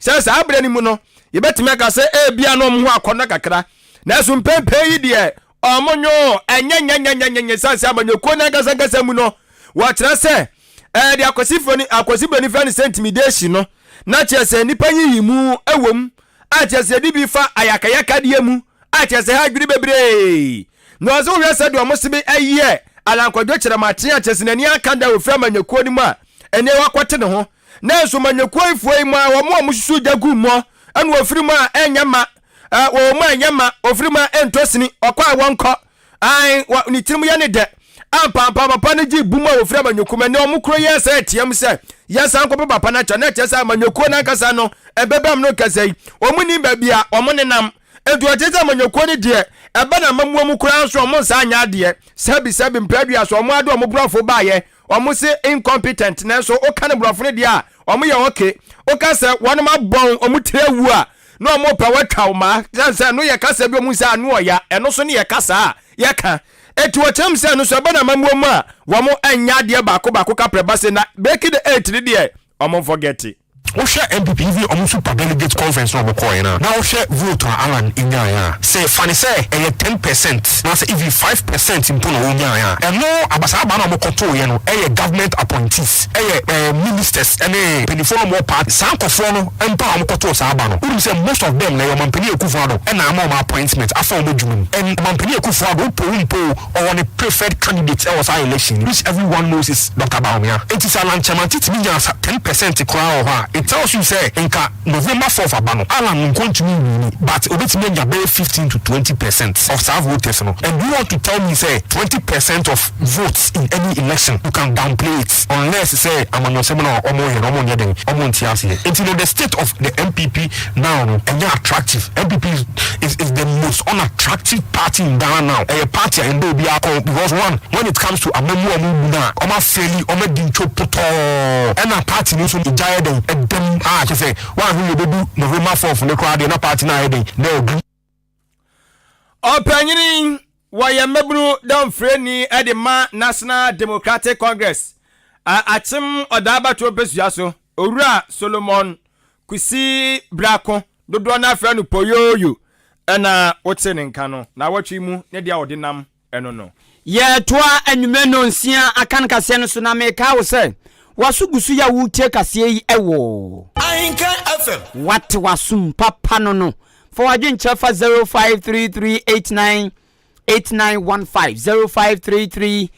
Speaker 4: sɛ saa berɛ no mu no yɛbɛtumi aka sɛ ebia na wɔn ho akɔnɔ kakra nanso mpempen yi deɛ wɔn nyo ɛnyɛ nyɛnyɛnyɛnyɛ sane sɛ amanyɔkuo no ankasa ankasa mu no wɔkyerɛ sɛ ɛɛ deɛ akwasi fo akwasi broni fɛ no sɛ intimidation no na kyerɛ sɛ nnipa nyiyi mu ɛwɔ mu a kyerɛ sɛ yɛde bi fa ayakayakadeɛ mu a kyerɛ sɛ ha adwene bebree na ɔsɛ wohwɛ sɛ deɛ ɔmo se bi ɛyɛ alankwadwo kyerɛmaten a kyerɛ sɛ n'ani aka da ofiri amanyɔkuo no mu a ɛnɛ wakɔte ne ho nanso amanyɔkuo yifoɔ yi mu a wɔn a wɔsusu gya gu mmɔ ɛna ofiri mu a ɛnyɛ ma wɔwɔ mu a ɛnyɛ ma ofiri mu a ɛntɔ sini ɔkɔ a wɔnkɔ ae ne tirim yɛ ne dɛ. Ampaampa papa no gyee bum a wɔfiri amanyɔkuo mu. Ɛnnɛ wɔn koro yɛ sɛ ɛteam sɛ yɛnsan nkɔpɛ papa no akyɛ na ɛkyerɛ sɛ amanyɔkuo no ankasa no ɛbɛbam no kɛsɛ yi wɔn nnim baabi a wɔn nenam. Enti wɔkyerɛ sɛ amanyɔkuo no deɛ ɛba na amammuo mu koraa nso wɔn nsa anyɛ adeɛ. Sɛbi sɛbi mprɛdua so wɔn ade wɔn borɔfo baayɛ wɔn se incompetent nanso woka no borɔfo no deɛ a wɔn yɛ okay. Woka sɛ wɔn abɔn wɔn tiri awu a na wɔn pɛ wɔatwa wo maa sɛ sɛ ɛno yɛ kasa bi wɔn sɛ ano ɔya ɛno so ne yɛ kasa a yɛka. Enti wɔkyerɛ mu sɛ ɛno nso ɛba no amammuo mu a, wɔn nyɛ adeɛ baako baako kaprɛ ba se na breaking the eight no deɛ wɔn nfɔgɛte.
Speaker 15: Wohwɛ NPP even ɔmo super delegate conference no a ɔmo kɔɔɛ no a na wohwɛ vote a Allan nyaeɛ a sɛ fa no sɛ ɛyɛ 10% anaasɛ even 5% mpo na ɔnyaeɛ a ɛno aba saa aba no a ɔmo kɔtooeɛ no ɛyɛ government appointees ɛyɛ ɛɛ ministers ɛne mpaninfoɔ no a ɔmo wɔ party saa nkɔfoɔ no mpo a ɔmo kɔtoo saa aba no wonim sɛ most of them na ɛyɛ ɔmampanin Akufo Addo ɛna ama ɔmo appointment afa ɔmo adwuma mu and ɔmampanin Akufo Addo wopɛ wo mpɛ o ɔwɔ ne preferred candidate ɛwɔ saa election yi which everyone knows is Doctor Bawumia enti sɛ Alan Kyeremantey tumi nyaa sa 10% koraa wɔ hɔ a it tells you sɛ nka November 4th aba no Alan nko ntumi nwini but obetumi anya bɛyɛ 15 to 20% of saa voters no and do you want to tell me sɛ 20% of votes in any election you can downplay it unless sɛ amanyɔsɛm no a ɔmo yɛ no ɔmo nyɛ den ɔmo nte aseɛ enti no the state of the NPP now no ɛnyɛ attractive NPP is is is the most unattractive party in Ghana now ɛyɛ party a ɛndɔ obiara kɔn because one when it comes to amamu a ɔmo bu no a ɔmo afeeli ɔmo adi ntwo potɔɔ ɛna party no nso egya yɛ den ɛdɛm a kyerɛ sɛ wanhwɛ yie obedu November fourth no koraa deɛ na party no ayɛ den na agu.
Speaker 4: Ɔpanyin wɔyɛ mmabunu dɔmfrɛni de ma National Democratic Congress Akyem Ɔdaa Abatoɔ mpesua so, Owura Solomon Kwesi Brako, dodoɔ no ara frɛ no Poyooyo, na wote ne nka no. Naawɔtwe yi mu ne deɛ ɔde nam ɛno no.
Speaker 3: Yɛretoa anwummerɛ nnɔnsia akan kaseɛ no so na mekaa wo sɛ w'aso gu so yɛ a woretie kaseɛ yi wɔ.
Speaker 1: Ahenkan FM.
Speaker 3: Wate w'asom papa no no. Fa w'adwenkyerɛ fa 053389 8915 0533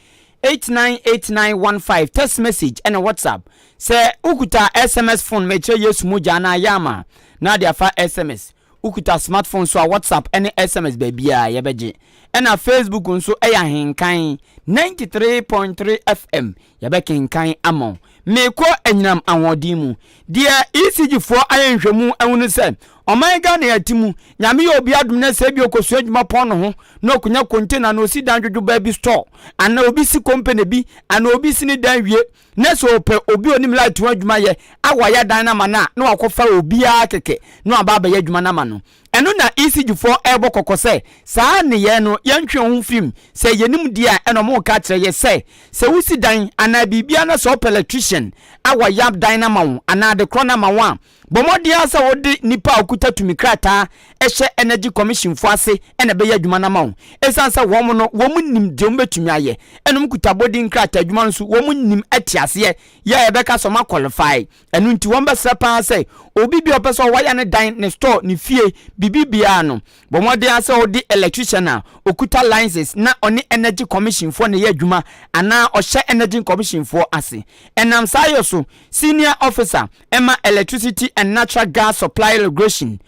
Speaker 3: 898915 text message ɛna WhatsApp. Sɛ wokuta SMS phone mekyerɛ Yesu mogya anaa Yama na ade afa SMS. Wokuta smartphone so a WhatsApp ɛne SMS baabiara yɛbɛgye. Ɛna Facebook nso ɛyɛ Ahenkan 93.3 FM Yɛbɛkenkan ama wo. Merekɔ anyinam ahoɔden mu. Deɛ ECG foɔ ayɛ nhwɛmu ahunu sɛ, ɔman Ghana yɛte mu, Nyame yɛ obi adom na sɛ ebia ɔkɔsua adwuma pɔn ne ho na ɔkɔnya container na ɔsi dan dwodwo baa bi store anaa obi si company bi anaa obi si ne dan wie na sɛ ɔpɛ obi a ɔnim light ho adwuma yɛ a wayɛ dan no ama no a na wakɔfa obiara kɛkɛ na waba abɛyɛ adwuma no ama no. Ɛno na ECG foɔ rebɔ kɔkɔ sɛ saa nneyɛɛ no yɛntwe yɛn ho mfiri mu. Sɛ yɛnim deɛ a ɛna wɔn reka akyerɛ yɛ sɛ, sɛ wosi dan anaa biribiara na sɛ wopɛ electrician a wayɛ dan no ama wo anaa adekorɔ no ama wo a, bɔ mmɔden ara sɛ wode nipa a ɔkuta tumi krataa hyɛ Energy Commission foɔ ase na ɛbɛyɛ adwuma no ama wo. Ɛsiane sɛ wɔn no wɔn nim deɛ wɔn bɛtumi ayɛ ɛna wɔn kuta abɔdin krataa adwuma no nso wɔn nim te aseɛ yɛ a yɛbɛka sɛ wɔn aqualify. Ɛno nti wɔbɛsrɛ paa sɛ obi biara a ɔpɛ sɛ ɔwaya ne dan, ne store, ne fie, biribi biara no, bɔ mmɔden ara sɛ ɔde electrician a ɔkuta license na ɔne Energy Commission foɔ na ɛyɛ adwuma anaa ɔhyɛ Energy Commission foɔ ase. Ɛnam saa yɛ so, Senior Officer ma Electricity and Natural Gas Supply Regulation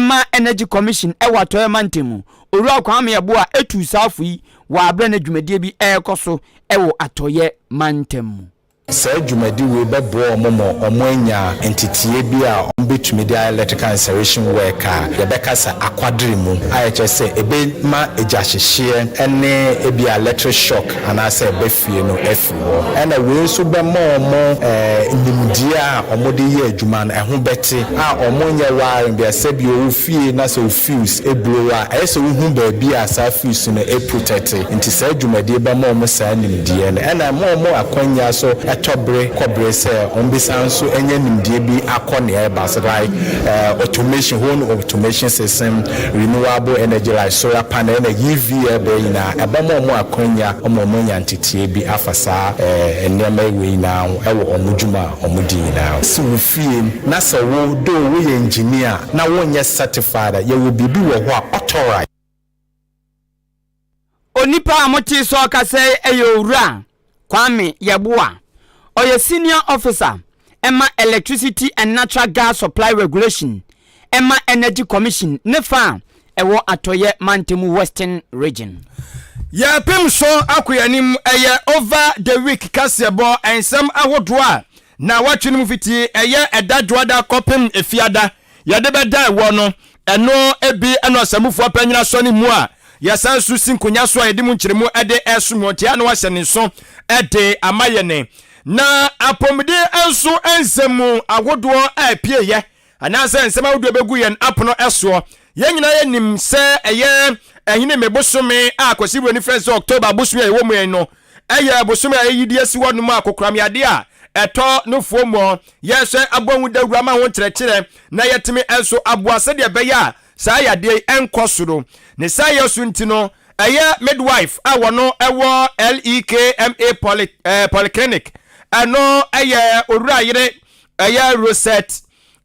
Speaker 3: ma Energy Commission wɔ Atɔeɛ Mantam mu, Owura Kwame Yeboah tuu saa fo yi wɔ aberɛ a na dwumadie bi rekɔ so wɔ Atɔeɛ Mantam mu.
Speaker 16: Saa dwumadi wei bɛboa wɔn ma wɔanya nteteeɛ bi a wɔbɛtumi de ayɛ electrical installation work a yɛbɛka sɛ akwadere mu a ɛkyerɛ sɛ ɛbɛma egyahyehyeɛ ne ebia electric shock anaasɛ ɛba fie no afiri hɔ. Ɛna wei nso bɛma wɔn nimdeɛ a wɔde yɛ adwuma no ɛho bɛte a wɔnyɛ wiring bia sɛbi wo fie na sɛ wo fuse blow a ɛyɛ sɛ wohu baabi a saa fuse no protect nti saa dwumadie bɛma wɔn saa nimdeɛ no ɛna ɛma wɔn akwanya so ɛtɔ bere kɔ bere sɛ wɔn bɛsan nso anya nimdeɛ bi akɔ nea ɛba so like automation home automation system renewable energy like solar panel ɛna EV ɛbɛ nyinaa ɛbɛma wɔn akwanya ma wɔn anya nteteɛ bi afa saa nneɛma wei nyinaa ho ɛwɔ wɔn dwuma a wɔn di nyinaa. Si wo fie na sɛ wo though woyɛ engineer na wonyɛ certified a yɛwɔ biribi wɔ hɔ a authorized.
Speaker 3: Onipa a motee sɛ ɔkasa yi yɛ Owura Kwame Yeboah. Ɔyɛ Senior Officer ma Electricity and Natural Gas Supply Regulation ma Energy Commission ne fa a. ɛwɔ Atɔeɛ Mantamu Western Region.
Speaker 4: Yɛrepem so akɔ yɛn anim, ɛyɛ Over the Week kaseɛbɔ nsɛm ahodoɔ a naawɔtwe no mu fiti ɛyɛ ɛda dwoada kɔpem efiada yɛde bɛda ɛwɔ no, ɛno bi ɛna ɔsamufoɔ panyin asɔ ne mu a yɛsan nso si nkonya so a yɛde mu nkyerɛmu de ɛresom wɔn nti a na wahyɛ ne nso de ama yɛn. Na apɔmuden nso nsɛm mu ahodoɔ a ɛpieeɛ anaasɛ nsɛm ahodoɔ bɛgu yɛn apono soɔ. Yɛn nyinaa yɛnim sɛ ɛyɛ Ahinime bosome a Kwasi Buroni frɛ sɛ October bosome a yɛwɔ mu yi no, ɛyɛ bosome a yɛyi de asi hɔnom a kokoramyadeɛ a ɛtɔ nofoɔ mu yɛhwɛ abɔ ho dawuro ama ho nkyerɛkyerɛ na yɛtumi nso aboa sɛdeɛ ɛbɛyɛ a saa yadeɛ yi ɛnkɔ soro. Ne saa yɛ so nti no, ɛyɛ midwife a wɔno ɛwɔ LEKMA poly, eh, polyclinic ɛno ɛyɛ owura yere ɛyɛ Rosette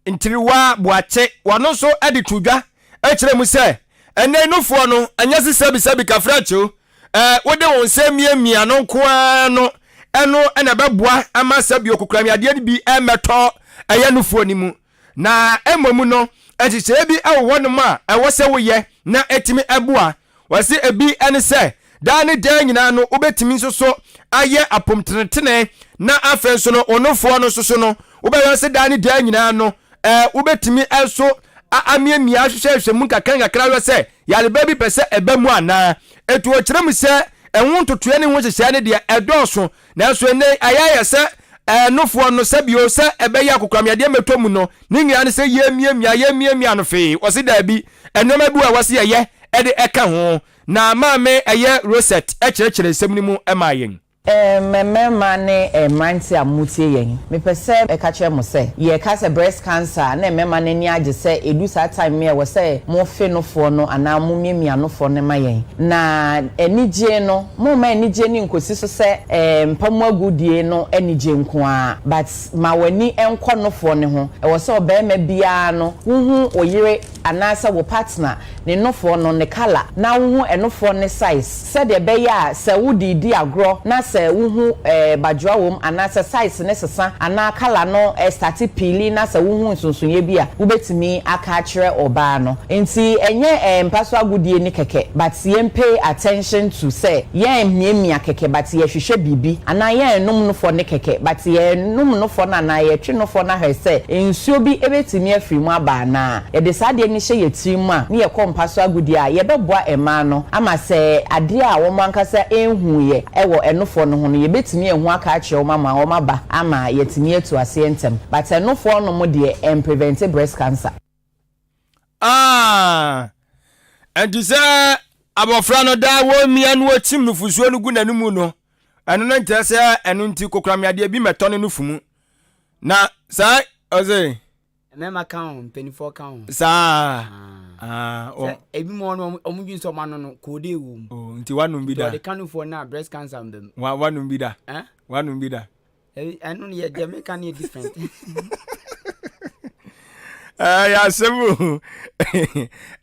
Speaker 4: Ntiriwa Boakye wɔno nso ɛde to dwa ɛkyerɛ mu sɛ ɛnɛ nufoɔ no ɛnyɛ se sɛbisɛbi kafrakyew ɛɛ wode wo nsa miamia no nko ara no ɛno ɛna ɛbɛboa ama sɛbi okokoramyadeɛ no bi ɛmmɛtɔ ɛyɛ nufoɔ no mu. Na mmom no, nhyehyɛeɛ bi wɔ hɔnom a ɛwɔ sɛ woyɛ na ɛtumi boa. Wɔse ebi ne sɛ, daa ne daa nyinaa no wobɛtumi nso so ayɛ apomtenetene na afei nso no wo nofoɔ no nso so no wobɛyɛ sɛ daa ne daa nyinaa no wobɛtumi nso amiamia ahwehwɛhwɛ mu nkakra nkakra hwɛ sɛ yareba bi pɛ sɛ ɛba mu anaa. Ɛtu ɔkyerɛ mu sɛ ɛho ntotoeɛ ne ho nhyehyɛeɛ no deɛ ɛdɔɔso Nanso ɛnnɛ yi, ayɛ ayɛ sɛ ɛnofoɔ no, sɛbio, sɛ ɛbɛyɛ akokoramyadeɛ mmɛtɔ mu no, ne nyinaa ne sɛ yɛmiamia, yɛmiamia no fee. Wɔse daabi, nneɛma bi wɔ a ɛwɔ sɛ yɛyɛ de ɛka ho. Na Maame ɛyɛ Rosette kyerɛkyerɛ nsɛm no mu maa yɛn.
Speaker 17: Mmarima ne mmeranteɛ a motie yɛn, mepɛ sɛ meka kyerɛ mo sɛ, yɛka sɛ breast cancer a, na mmarima no ani agye sɛ ɛdu saa time yi a ɛwɔ sɛ mofe nofoɔ no anaa momiamia nofoɔ no ma yɛn. Na anigyeɛ no, Momma anigye no nkosi so sɛ mpa mu agodie no anigye nko ara, but ma w'ani nkɔ nofoɔ no ho. Ɛwɔ sɛ ɔbarima biara no wohu wo yere anaasɛ wo partner ne nofoɔ no ne colour na wohu ɛnofoɔ no size sɛdeɛ ɛbɛyɛ a sɛ wode redi agorɔ na sɛ wohu badwoa wɔ mu anaasɛ size no sesa anaa colour no starte peeli na sɛ wohu nsonsonoeɛ bi a wobɛtumi aka akyerɛ ɔbaa no. Nti ɛnyɛ mpa so agodie no kɛkɛ but yɛn pay attention to sɛ yɛn mmiamia kɛkɛ but yɛ hwehwɛ biribi anaa yɛn nom nofɔ no kɛkɛ but yɛ nom nofɔ no anaa yɛ twe nofɔ no ahwɛ sɛ nsuo bi bɛtumi afiri mu aba anaa. Yɛde saa adeɛ no hyɛ yɛ tiri mu a ne yɛ kɔ mpa so agodie a yɛ bɛboa mmaa no ama sɛ adeɛ a wɔn ankasa nhuuiɛ wɔ ɛnofoɔ no ho no yɛ bɛtumi ahu aka akyerɛ wɔn ama wɔn aba ama yɛatumi atu aseɛ ntɛm but ɛnofoɔ nom deɛ ɛnprevente breast cancer.
Speaker 4: Ah, ɛnti sɛ abɔfra no daa wɔmia no wɔkyim nufusuo no gu n'anomu no, ɛno no nkyerɛ sɛ ɛno nti kokorameadeɛ bi mɛtɔ ne nufu mu. Na saa ɔse.
Speaker 3: Mmarima ka ho, mpanimfoɔ ka ho.
Speaker 4: Saa. Ah,
Speaker 3: ah, ebi mu ɔno ɔmo dwen sɛ ɔmo ano no koode wɔ mu.
Speaker 4: Oh, nti wanom bi da.
Speaker 3: Ɔde ka nufoɔ no a breast cancer mbɛ mu.
Speaker 4: Wa wanom bi da. Eh? Wanom bi da.
Speaker 3: Ɛno no yɛ deɛ meka no yɛ different.
Speaker 4: Ɛyɛ asɛm o.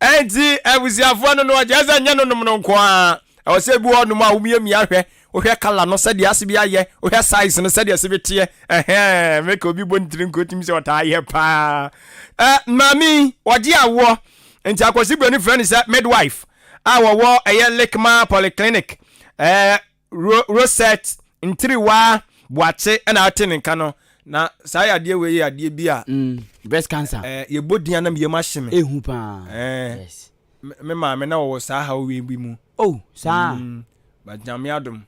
Speaker 4: Ɛnti abusuafoɔ no no ɔkyerɛ sɛ nyɛ nonom no nko ara. Ɛwɔ sɛ ebi wɔ nom a womiamia hwɛ, wohwɛ kala no sɛdeɛ ase bi ayɛ, wohwɛ size no sɛdeɛ ase bi teɛ. Ɛhɛn, meka obi bɔ ne tiri nko tumi sɛ ɔtaa yɛ paa. Ɛ maame ɔgye awoɔ nti Akwasi Broni frɛ no sɛ midwife a wɔwɔ ɛyɛ Lekma Polyclinic. Ɛɛ Ro Rosette Ntiriwaa Boakye na ate ne nka no. Na saa yadeɛ wei yɛ adeɛ bi a.
Speaker 3: Mm, breast cancer.
Speaker 4: Eh, yɛbɔ din a na me yam ahye me.
Speaker 3: Ehu paa.
Speaker 4: Eh,
Speaker 3: yes.
Speaker 4: Me maame na wɔwɔ saa haw wei bi mu.
Speaker 3: Oh, saa.
Speaker 4: Mm, but Nyame adom.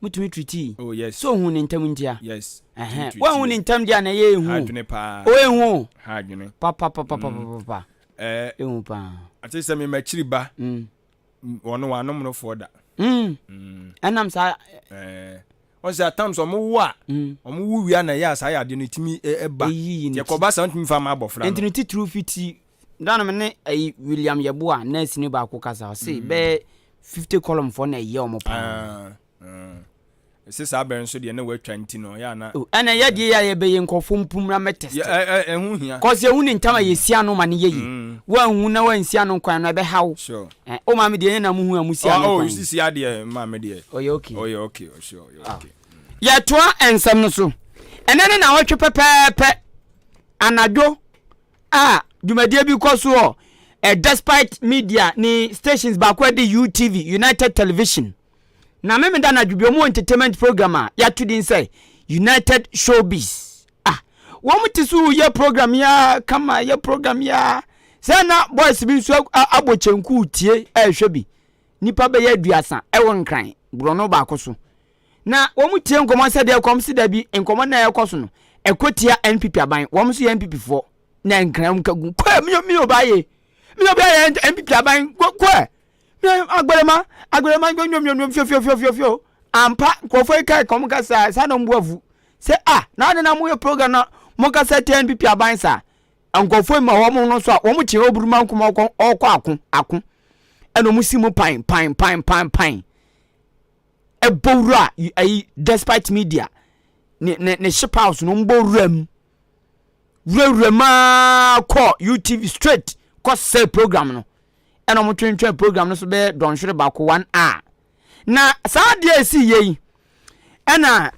Speaker 3: Mutumi treatii.
Speaker 4: Oh, yes.
Speaker 3: So ohun ne ntam ntia.
Speaker 4: Yes.
Speaker 3: Ɛhɛn. Wɔn ne ntam deɛ na ɛyɛ ehu.
Speaker 4: Ha adwene paa.
Speaker 3: Oh, ehu.
Speaker 4: Ha adwene.
Speaker 3: Pa pa pa pa pa pa pa.
Speaker 4: Eh.
Speaker 3: Ehu paa.
Speaker 4: Ate sɛ me makyiri ba. Mm. Wɔn wɔanom no foɔ da.
Speaker 3: Mm. Ɛnam saa.
Speaker 4: Ɛɛ. Wɔn sɛ atam sɛ wɔn wo a. Mm. Wɔn wo wia na ɛyɛ a saa yadeɛ no etumi ɛba.
Speaker 3: Eyiyi ne ti.
Speaker 4: Yɛkɔba saa ntumi fa ma abɔfra no.
Speaker 3: Nti ne titiriw fiti danom ne ɛyi William Yeboah nurse ni baako kasa ɔse mm. bɛyɛ 50 column foɔ na ɛyɛ wɔn paa.
Speaker 4: Ah, ah. Ɛsɛ saa bɛrɛ nso deɛ na watwa nti no ɔyɛ ana.
Speaker 3: Oh, ɛna yɛ deɛ yɛ a yɛbɛyɛ nkurɔfoɔ mpum na mɛ test.
Speaker 4: Ɛho hia.
Speaker 3: Kɔsi ehu ne ntam a yɛsi ano ma ne yɛ yi. Mm. Wanhu na wansi ano kwan no ɛbɛha wo.
Speaker 4: Sure.
Speaker 3: Eh, o maame deɛ na muhu a musi ano
Speaker 4: oh,
Speaker 3: kwan.
Speaker 4: Oh, sisi adeɛ maame deɛ.
Speaker 3: Ɔyɛ okay.
Speaker 4: Ɔyɛ okay, oh, sure, ɔyɛ ah. okay.
Speaker 3: Yɛtoa nsɛm no so. Ɛnɛ ne na wɔtwe pɛpɛɛpɛ anadwo a dwumadie bi kɔ so wɔ. eh, Despite Media ne stations baako ɛde UTV, United Television. Na Memenda anadwo bi wɔn entertainment program a yɛato din sɛ United Showbiz. Ah, wɔn te so yɛ program ya kama yɛ program ya. Sɛ na boys bi nso abɔ kyenku tie ɛrehwɛ bi. Nipa bɛyɛ aduasa ɛwɔ Nkran borɔno baako so. Na wɔn tie nkɔmɔ sɛ deɛ kɔm si da bi nkɔmɔ na ɛkɔ so no ɛkɔ tia NPP aban. Wɔn nso yɛ NPP foɔ. Na Nkran mu kagu kɔɛ mi mi oba ye mi oba yɛ NPP aban kɔɛ. Agberema, agberema, nyomnyomnyom, fiofiofiofiofio. Ampa, nkurɔfoɔ yi kae kɔm kasa saa na ɔmo afu. Sɛ ah, na ade na moyɛ program na mo kasa tia NPP aban saa. Nkurɔfoɔ yi ma wɔn no so a, wɔn kye oburuma nkoma ɔkɔ ɔkɔ ako, ako. Ɛna wɔn si mu pan, pan, pan, pan, pan. Ɛbɔ wura ayi despite media ne ne ne ship house no wɔn bɔ wura mu. Wurawura mu aa kɔ UTV straight kɔ sɛ program no. Ɛna wɔn twentwɛn program no so bɛyɛ dɔnhwere baako one hour. Na saa adeɛ a ɛsi yie yi ɛna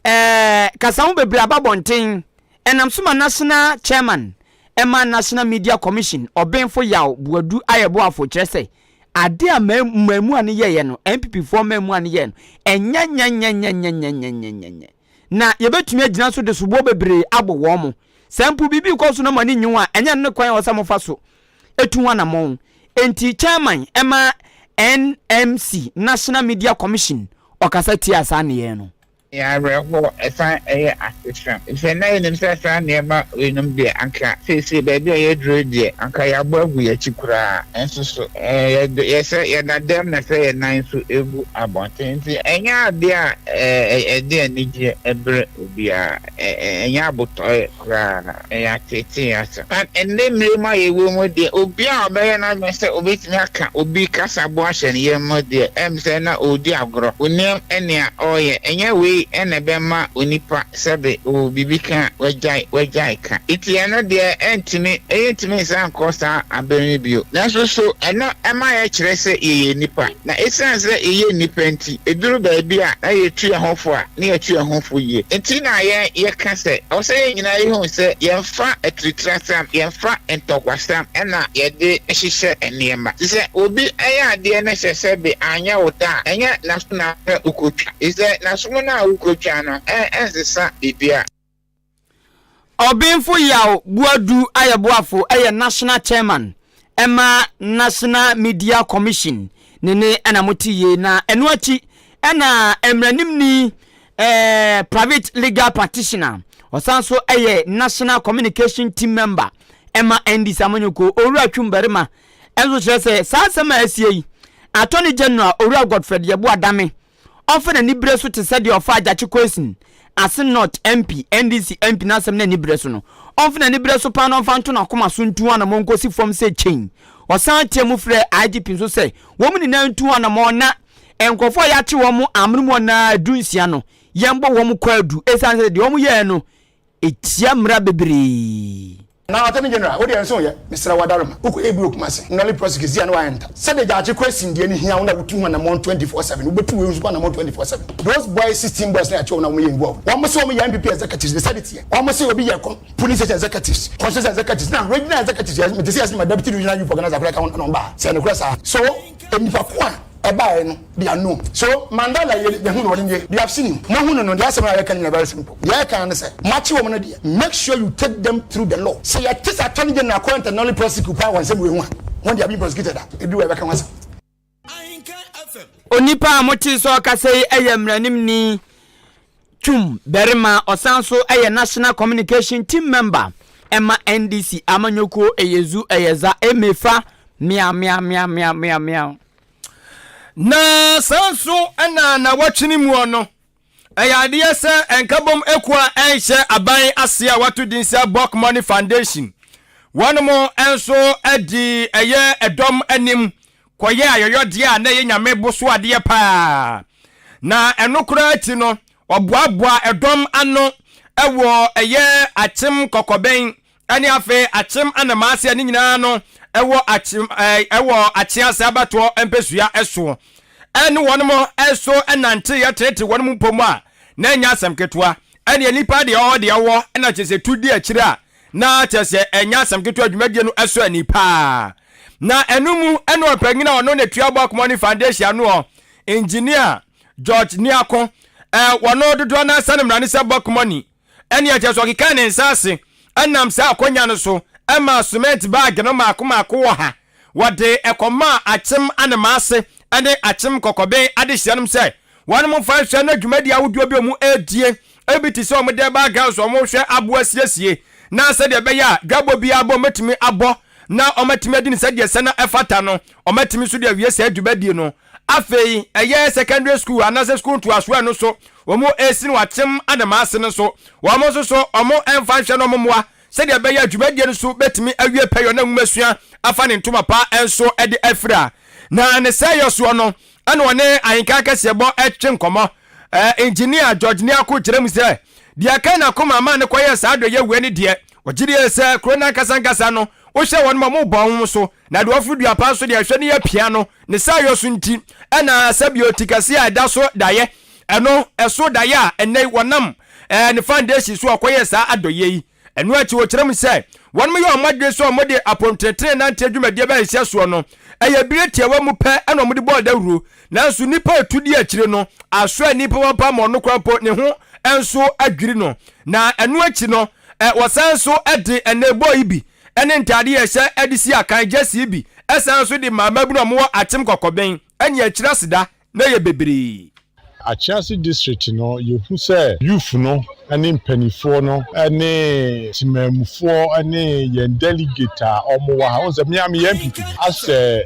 Speaker 3: ɛɛ kasa ho bebree aba bɔnten ɛnam so ma national chairman ɛma National Media Commission ɔbenfo Yaw Boadu Ayɛboafo kyerɛ sɛ adeɛ a mmaamua no yɛeɛ no NPP foɔ mmaamua no yɛɛ no ɛnyɛ nyɛnyɛnyɛnyɛnyɛnyɛnyɛnyɛ na yɛbɛtumi agyina so de soboɔ bebree abɔ wɔn mo. Sɛ mpo biribi rekɔ so na mo ani nnye ho a, ɛnyɛ ɛno ne kwan a ɛwɔ sɛ mofa so tu ho anammɔn. Enti Chairman ma NMC, National Media Commission, ɔkasa tiaa saa nneyɛe no.
Speaker 8: Ɛyɛ awerɛhoɔ, ɛsan yɛ asetram. Efisɛ na yɛnim sɛ saa nneɛma weinom deɛ, anka seesei baabi a yɛaduru yi deɛ, anka yɛabɔ agu yɛn akyi koraa. Nanso so yɛ sɛ yɛda dɛm na sɛ yɛn nan nso gu abɔnten. Enti ɛnyɛ adeɛ a ɛde anigyeɛ brɛ obiara. Ɛnyɛ abotɔeɛ koraa. Ɛyɛ ateetee asɛm. Na ɛnnɛ mmere mu a yɛwɔ mu deɛ, obiara a ɔbɛyɛ n'adwene sɛ obetumi aka obi kasaboa ahyɛ ne yam no deɛ, ɛyɛ me sɛ na ɔredi agorɔ. Onnim nea ɔreyɛ. Ɛnyɛ wei na ɛbɛma onipa sɛbe ɔwɔ biribi ka a, wagyae, wagyae ka. Enti ɛno deɛ, ɛntumi, yɛntumi nsan nkɔ saa abere no bio. Nanso so ɛno ma yɛkyerɛ sɛ yɛyɛ nnipa? Na esiane sɛ yɛyɛ nnipa nti, eduru baabi a na yɛtu yɛn ho fo a, na yɛtu yɛn ho fo yie. Enti na yɛn yɛka sɛ, ɛwɔ sɛ yɛn nyinaa yɛhu sɛ yɛmfa atiritirasɛm, yɛmfa ntɔkwasɛm na yɛde hyehyɛ nneɛma. Te sɛ obi yɛ adeɛ na sɛ sɛbe anyɛ wo dɛ a, ɛnyɛ n'aso na wokɔtwa. Efisɛ n'aso mu no a wokɔtwa no, ɛnsesa biribiara.
Speaker 3: Ɔbenfo Yaw Boadu Ayɛboafo yɛ National Chairman ma National Media Commission ne ne na mote yie na ɛno akyi ɛna mmaranimni eh, private legal practitioner ɔsan so yɛ National Communication Team member ɛma NDC amanyɔkuo Owura Twum Barima ɛnso kyerɛ sɛ saa asɛm a asie yi Attorney General Owura Godfred Yeboah Dame Ɔmfa n'anibere so te sɛ deɛ ɔfaa Gyakye Quayson, Asin North MP, NDC MP no asɛm no anibere so no. Ɔmfa n'anibere so paa na ɔmfa nto n'akoma so ntu ho anammɔn nkɔsi fam sɛ kyein. Ɔsan teɛ mu frɛɛ IGP nso sɛ wɔn nyinaa ntu ho anammɔn na nkurɔfoɔ a yɛakye wɔn amonom hɔ no ara dunsia no, yɛmmɔ wɔn kwaadu ɛsiane sɛ deɛ wɔyɛɛ no Etia mmra bebree.
Speaker 18: Na Attorney General, wo deɛ nso yɛ, mesrɛ wo adaroma, wokɔ yɛ bi wɔ Kumasi, Nolly prosecute a na wayɛ nta. Sɛdeɛ Gyakye Quayson deɛ no hia wo na wotu ho anamɔn 24/7, wobɛtu wei nso ho anamɔn 24/7. Those boys, 16 boys na yɛakye wɔn na wɔyɛ involved. Wɔn se wɔn yɛ NPP executives, ne sɛde teɛ. Wɔn se obi yɛ police station executives, constituency executives, na regional executives, yɛ mete sɛ yɛse ma deputy regional youth organizer koraa ka ho na wɔn baa. Sɛ nokorɛ saa. So nnipa ko a ɛbaeɛ no they are known. So Mandela yɛ yɛhu no ɔno nie they have seen him moahu no no deɛ asɛm a yɛka no nyina very simple deɛ yɛka ne sɛ moakye wɔn no deɛ make sure you take them through the law sɛ yɛte sɛ attorney general kɔ internally prosecute paa wɔ nsɛm wei ho a wɔn deɛ been prosecuted a ɛduru a yɛbɛka ho asɛm.
Speaker 3: Onipa a motee sɛ ɔkasa yi yɛ mmaranimni Twum barima, ɔsan nso yɛ National Communication Team Member ma NDC amanyɔkuo Ɛyɛ Zu Ɛyɛ Za Emefa Meow meow meow meow meow meow.
Speaker 4: Na saa nso na nawɔtwe no muɔ no, ɛyɛ adeɛ sɛ nkabom ekuo a ɛnhyɛ aban ase a wɔato din sɛ Bulk Money Foundation, wɔnom nso di ɛyɛ ɛdɔm anim kɔyɛ ayɔyɔdeɛ a na ɛyɛ Nyame bo so adeɛ paa. Na ɛno koraa akyi no, wɔboaboa ɛdɔm ano wɔ ɛyɛ Akyem Kɔkɔbɛn ne afei Akyem Anamaase a ne nyinaa no ɛwɔ Akyem ɛwɔ Akyease abatoɔ mpɛsua soɔ. Ɛne wɔnom nso nanteeɛ tenetene wɔnom mpɔ mu a na ɛnyɛ asɛm ketewa. Ɛneɛ nipa deɛ ɔwɔ deɛ ɔwɔ na kyerɛ sɛ tu di akyire a na kyerɛ sɛ ɛnyɛ asɛm ketewa dwumadie no ɛsɔ ani paa. Na ɛno mu ɛna ɔpanyin a ɔno na tua Buck Money Foundation ano ɔ, Engineer George Niako, ɛ, wɔno dodoɔ no ara sane mmara ne sɛ Buck Money, ɛne ɛkyɛ sɛ ɔkekaa ne nsa ase ɛnam saa akwanya no so ɛmaa cement bag no mmaako mmaako wɔ ha. Wɔde ɛkɔmaa Akyem Anemaase ne Akyem Kɔkɔben adehyeɛ nom sɛ wɔnom mfa nhwɛ na dwumadie ahodoɔ bi a wɔn ɛredie ebi te sɛ wɔn de ɛbaa grounds wɔn rehwɛ aboa siesie na sɛdeɛ ɛbɛyɛ a dwabɔ biara bɔ wɔbɛtumi abɔ na wɔatumi adi no sɛdeɛ ɛsɛ na ɛfata no wɔatumi nso de awie saa dwumadie no. Afei ɛyɛ secondary school anaasɛ school ntoasoɔ ɛno nso wɔn ɛresi no Akyem Anemaase no nso wɔn nso so wɔn ɛmfa nhwɛ na wɔn mmoa sɛdeɛ ɛbɛyɛ a dwumadie no so bɛtumi awie pɛyɔ na nwomasua afa ne ntoma pa nso de afira. Na ne sɛeɛ soɔ no, ɛna ɔne ahenkan kɛseɛbɔ retwe nkɔmmɔ. Engineer George Niako kyerɛ mu sɛ, deɛ ɛka n'akoma maa no kɔyɛɛ saa adɔeɛ wei ne deɛ, ɔgye die sɛ kuro no ankasa ankasa no, wohwɛ wɔn ma wɔbɔ wɔn ho so, na deɛ ɔforo dua pa nso deɛ ɛhwɛ no yɛ pia no, ne saayɔ so nti, ɛna sɛbio ti kɛseɛ a ɛda so daeɛ, ɛno ɛso daeɛ a ɛnnɛ yi wɔnam ne foundation so ɔkɔyɛɛ saa adɔeɛ yi. Ɛno akyi wɔkyerɛ mu sɛ wɔnom yɛ wɔn adwene sɛ wɔde apɔmtenetene nanteɛ dwumadie bɛhyehyɛ soɔ no, ɛyɛ bere tiawa mu pɛ na wɔde bɔɔ dawuro, nanso nnipa a ɛtu di akyire no asɔ ani papaapa ma ɔno koraa mpo ne ho nso adwiri no. Na ɛno akyi no, wɔsan nso de ɛnɛ bɔɔ yi bi ne ntadeɛ a ɛhyɛ de si akan, jersey bi, san nso de maa mmabunu a wɔwɔ Akyem Kɔkɔben ne akyire aseda na ɛyɛ bebree.
Speaker 19: Akyerase district no yɛhu sɛ youth no ne mpaninfoɔ no ne temanmufoɔ ne yɛn delegate a wɔn wɔ ha, wohu sɛ me ara meyɛ NPP ni, asɛ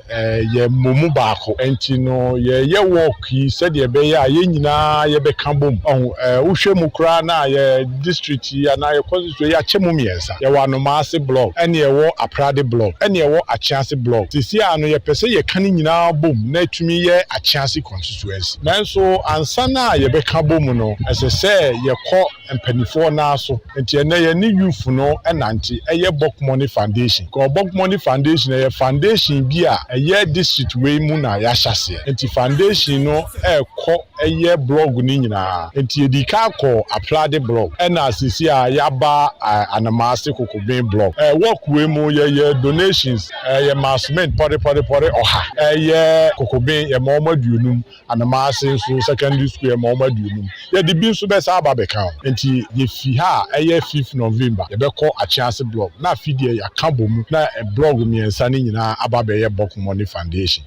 Speaker 19: yɛn mmɔ mu baako nti no yɛyɛ walk yi sɛdeɛ ɛbɛyɛ a yɛn nyinaa yɛbɛka bom. Wahu, wohwɛ mu koraa no a yɛ district yi anaa yɛ constituency yi yɛakyɛ mu mmiɛnsa. Yɛwɔ Anomaase block, ɛne ɛwɔ Aprade block, ɛne ɛwɔ Akyease block. Seesei ara no yɛpɛ sɛ yɛka ne nyinaa bom na ɛtumi yɛ Akyease constituency. Nanso ansa na yɛbɛka bom no, ɛsɛ sɛ yɛkɔ mpanimfoɔ nan so. Nti ɛnnɛ yɛne youth no nante, ɛyɛ Bokmoni Foundation. Because Bokmoni Foundation ɛyɛ foundation bi a ɛyɛ district wei mu na yɛahyɛ aseɛ. Nti foundation no ɛrekɔ ɛyɛ blog no nyinaa. Nti yɛdii kan kɔɔ Aplade blog ɛna seesei a yɛaba Anamaase Kokoben blog. Work wei mu yɛyɛ donations, yɛmaa cement pɔrepɔrepɔre ɔha, ɛyɛ Kokoben yɛma wɔn aduonum, Anamaase nso secondary school yɛma wɔn aduonum. Yɛde bi nso bɛsan aba abɛka ho. Nti yɛfi ha a ɛyɛ fifth November yɛbɛkɔ Akyease blog na afe deɛ yɛaka bɔ mu na blog mmiɛnsa no nyinaa aba abɛyɛ Bɔkmɔne Foundation.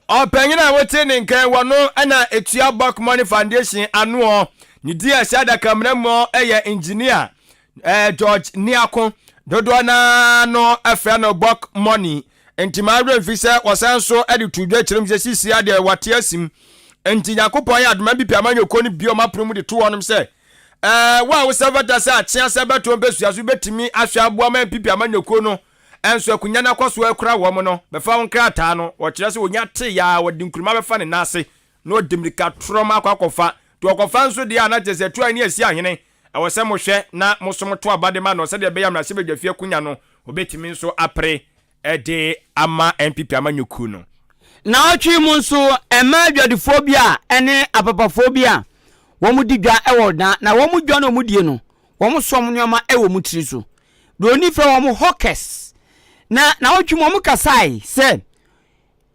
Speaker 4: Ɔpanyin a wote ne nka yi, wɔno na etua Buck Money Foundation anoɔ. Ne din a ɛhyɛ adakamena mu yɛ Engineer George Niako. Dodoɔ no ara no frɛ no Buck Money. Nti maa werɛ mfi sɛ wɔsan nso de too dwa kyerɛ mu sɛ sisi adeɛ wɔate asim. Nti Nyankopɔn ayɛ adom MPP amanyɔkuo no bue wɔn apono mu de to hɔnom sɛ eh, wo a wosɛ fata sɛ akyea sɛ bɛtoɔ mpɛsua so bɛtumi ahwɛ aboa ma MPP amanyɔkuo no Nso akonnwa no akɔ so akura wɔn no, bɛfa wo nkrataa no. Wɔkyerɛ sɛ wɔnya tee a, wɔde nkuruma bɛfa ne nan ase na wɔde mmirika torɔm akɔ akɔfa. Nti wɔkɔfa nso deɛ a, na kyerɛ sɛ atu ahene asi ahene. Ɛwɔ sɛ mohwɛ na mo nso moto aba de ma no sɛdeɛ ɛbɛyɛ a mmarahyɛbadwafie akonnwa no, wɔbɛtumi nso apere de ama NPP amanyɔkuo no.
Speaker 3: Naawɔtwe yi mu nso, mmaa adwadifoɔ bi a ne apapafoɔ bi a wɔdi dwa wɔ na na wɔn dwa no a wɔdie no, wɔsoa wɔn nneɛma wɔ wɔn tiri so. Buroni frɛ wɔn hawkers. Na naawɔtwe mu wɔn kasae sɛ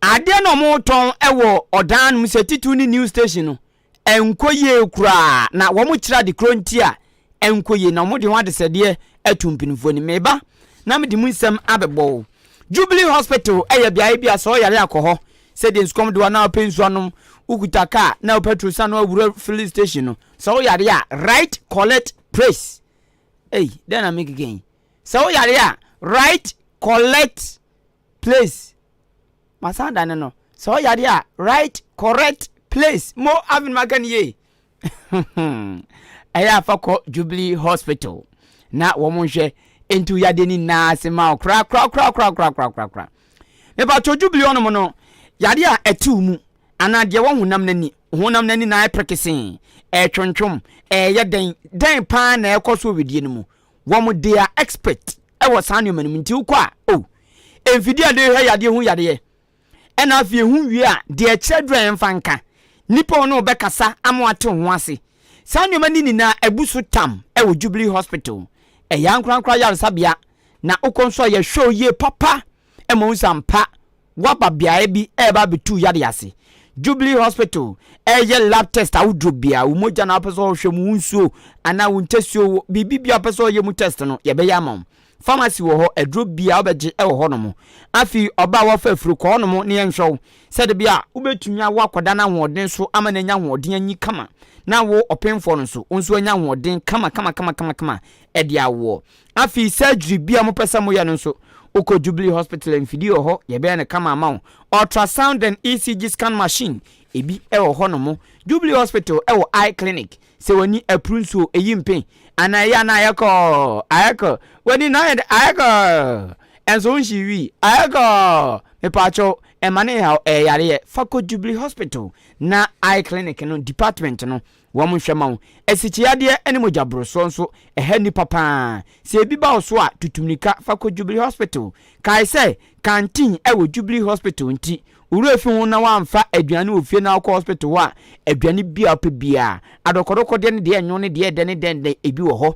Speaker 3: adeɛ na wɔretɔn wɔ ɔdan no mu sɛ titiriw ne new station no ɛnkɔ yie koraa na wɔn kyerɛ ade korɔ nti a ɛnkɔ yie na wɔde ho adesɛdeɛ ato mpanimfoɔ anim. Meba na mede mu nsɛm abɛbɔ wo. Jubilee Hospital yɛ beaeɛ bi a sɛ ɔyare akɔ hɔ sɛdeɛ nsukɔm de wa na wopɛ nsuo anom wokuta kaa na wo petrol sa na wawura filling station no sɛ woyare a right collect praise Ei, dɛn na mekeka yi? Sɛ wo yare a, right collect place. Masan dane no. Sɛ wo yare a, right correct place. Mo avin maka ne yie. Ɛyɛ afa kɔ Jubilee Hospital na wɔn nhwɛ ntu yadeɛ ne nyinaa ase ma wo kora kora kora kora kora kora kora kora. Mepatwɔ Jubilee hɔnom no, yadeɛ a ɛtew mu anaa deɛ ɛwɔ honam no ani, honam no ani na ayɛ prekesee, ɛretwontwom, ɛreyɛ dɛn, dɛn paa na ɛrekɔ so wɔ wedeɛ no mu. Wɔn they are expert ɛwɔ saa nneɛma no mu nti wokɔ a, oh, mfidie a de hwɛ yadeɛ hu yadeɛ, ɛna afei ehu wie a, deɛ ɛkyerɛ duro a yɛmfa nka, nipa ɔne ɔbɛkasa ama wate ho ase. Saa nneɛma no nyinaa abu so tam ɛwɔ Jubilee Hospital. Ɛyɛ ankorankora ayaresabea na wokɔ nso a yɛhwɛ wo yie papa. ma wohu sɛ ampa woaba beaeɛ bi ɛreba abɛtu yadeɛ ase. Jubilee Hospital ɛyɛ lab test ahodoɔ biara, wo mogya na wopɛ sɛ ɔhwɛ mu, wo nsuo anaa wo ntasuo, biribi biara wopɛ sɛ ɔyɛ mu test no, yɛbɛyɛ ama wo. Pharmacy wɔ hɔ, aduro biara wobɛgye wɔ hɔnom. Afei ɔbaa a wafa afuro, kɔ hɔnom na yɛnhwɛ wo sɛde bi a wobɛtumi awo akwadaa no ahoɔden so ama no anya ahoɔden anyi kama na wo ɔpemfoɔ no nso, wo nso anya ahoɔden kama kama kama kama kama ɛde awoɔ. Afei surgery bi a mopɛ sɛ moyɛ no nso, wokɔ Jubilee Hospital a mfidie wɔ hɔ, yɛbɛyɛ no kama ama wo. Ultrasound and ECG scan machine, ebi wɔ hɔnom. Jubilee Hospital wɔ eye clinic, Sɛ w'ani apuru nsuo, ɛyi mpe, anaa ɛyɛ a na ayɛ kɔɔ, ayɛ kɔɔ, w'ani no ayɛ dɛ, ayɛ kɔɔ, ɛnso wonhyee wii, ayɛ kɔɔ, mepaakyɛw, ɛmma no nhaw, ɛyɛ yareɛ, fa kɔ Jubilee Hospital na Eye Clinic no, department no, wɔn nhwɛ ma wo. Asikyiyadeɛ ne mogya borosoɔ nso, ɛha nnipa pa ara. Sɛ ebi ba wo so a, tutu mmirika fa kɔ Jubilee Hospital. Kae sɛ, canteen wɔ Jubilee Hospital nti, Wo werɛ fi ho na woamfa aduane wɔ fie na wokɔ hospital hɔ a, aduane bi a wopɛ biara, adɔkɔdɔkɔdeɛ ne deɛ ɛnwo ne deɛ ɛdɛ ne dɛn dɛn, ebi wɔ hɔ.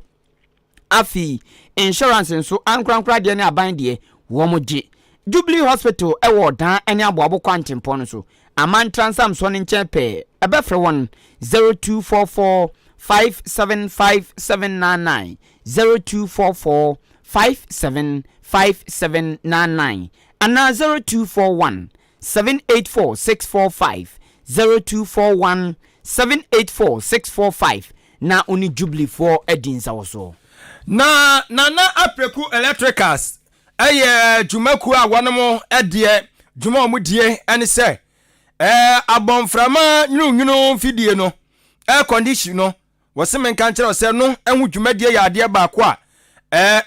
Speaker 3: Afei, insurance nso, ankorankoro adeɛ ne aban deɛ, wɔn gye. Jubilee Hospital wɔ Ɔdaa ne Aboabo kwantempɔn no so, Amantra nsamsoɔ no nkyɛn pɛɛ. Ɛbɛfrɛ wɔn 0244 575 799, 0244 575 799. Anaa 0241 784 645, 0241 784 645 na wo ne Jubileefoɔ adi nsawɔsoɔ.
Speaker 4: Na Nana Apreku Electricals yɛ dwumakuo a wɔnom deɛ dwuma a wɔn die ne sɛ abɔnframa nwununwunu mfidie no, air condition no, Wɔse menka nkyerɛ wo sɛ no ho dwumadie yɛ adeɛ baako a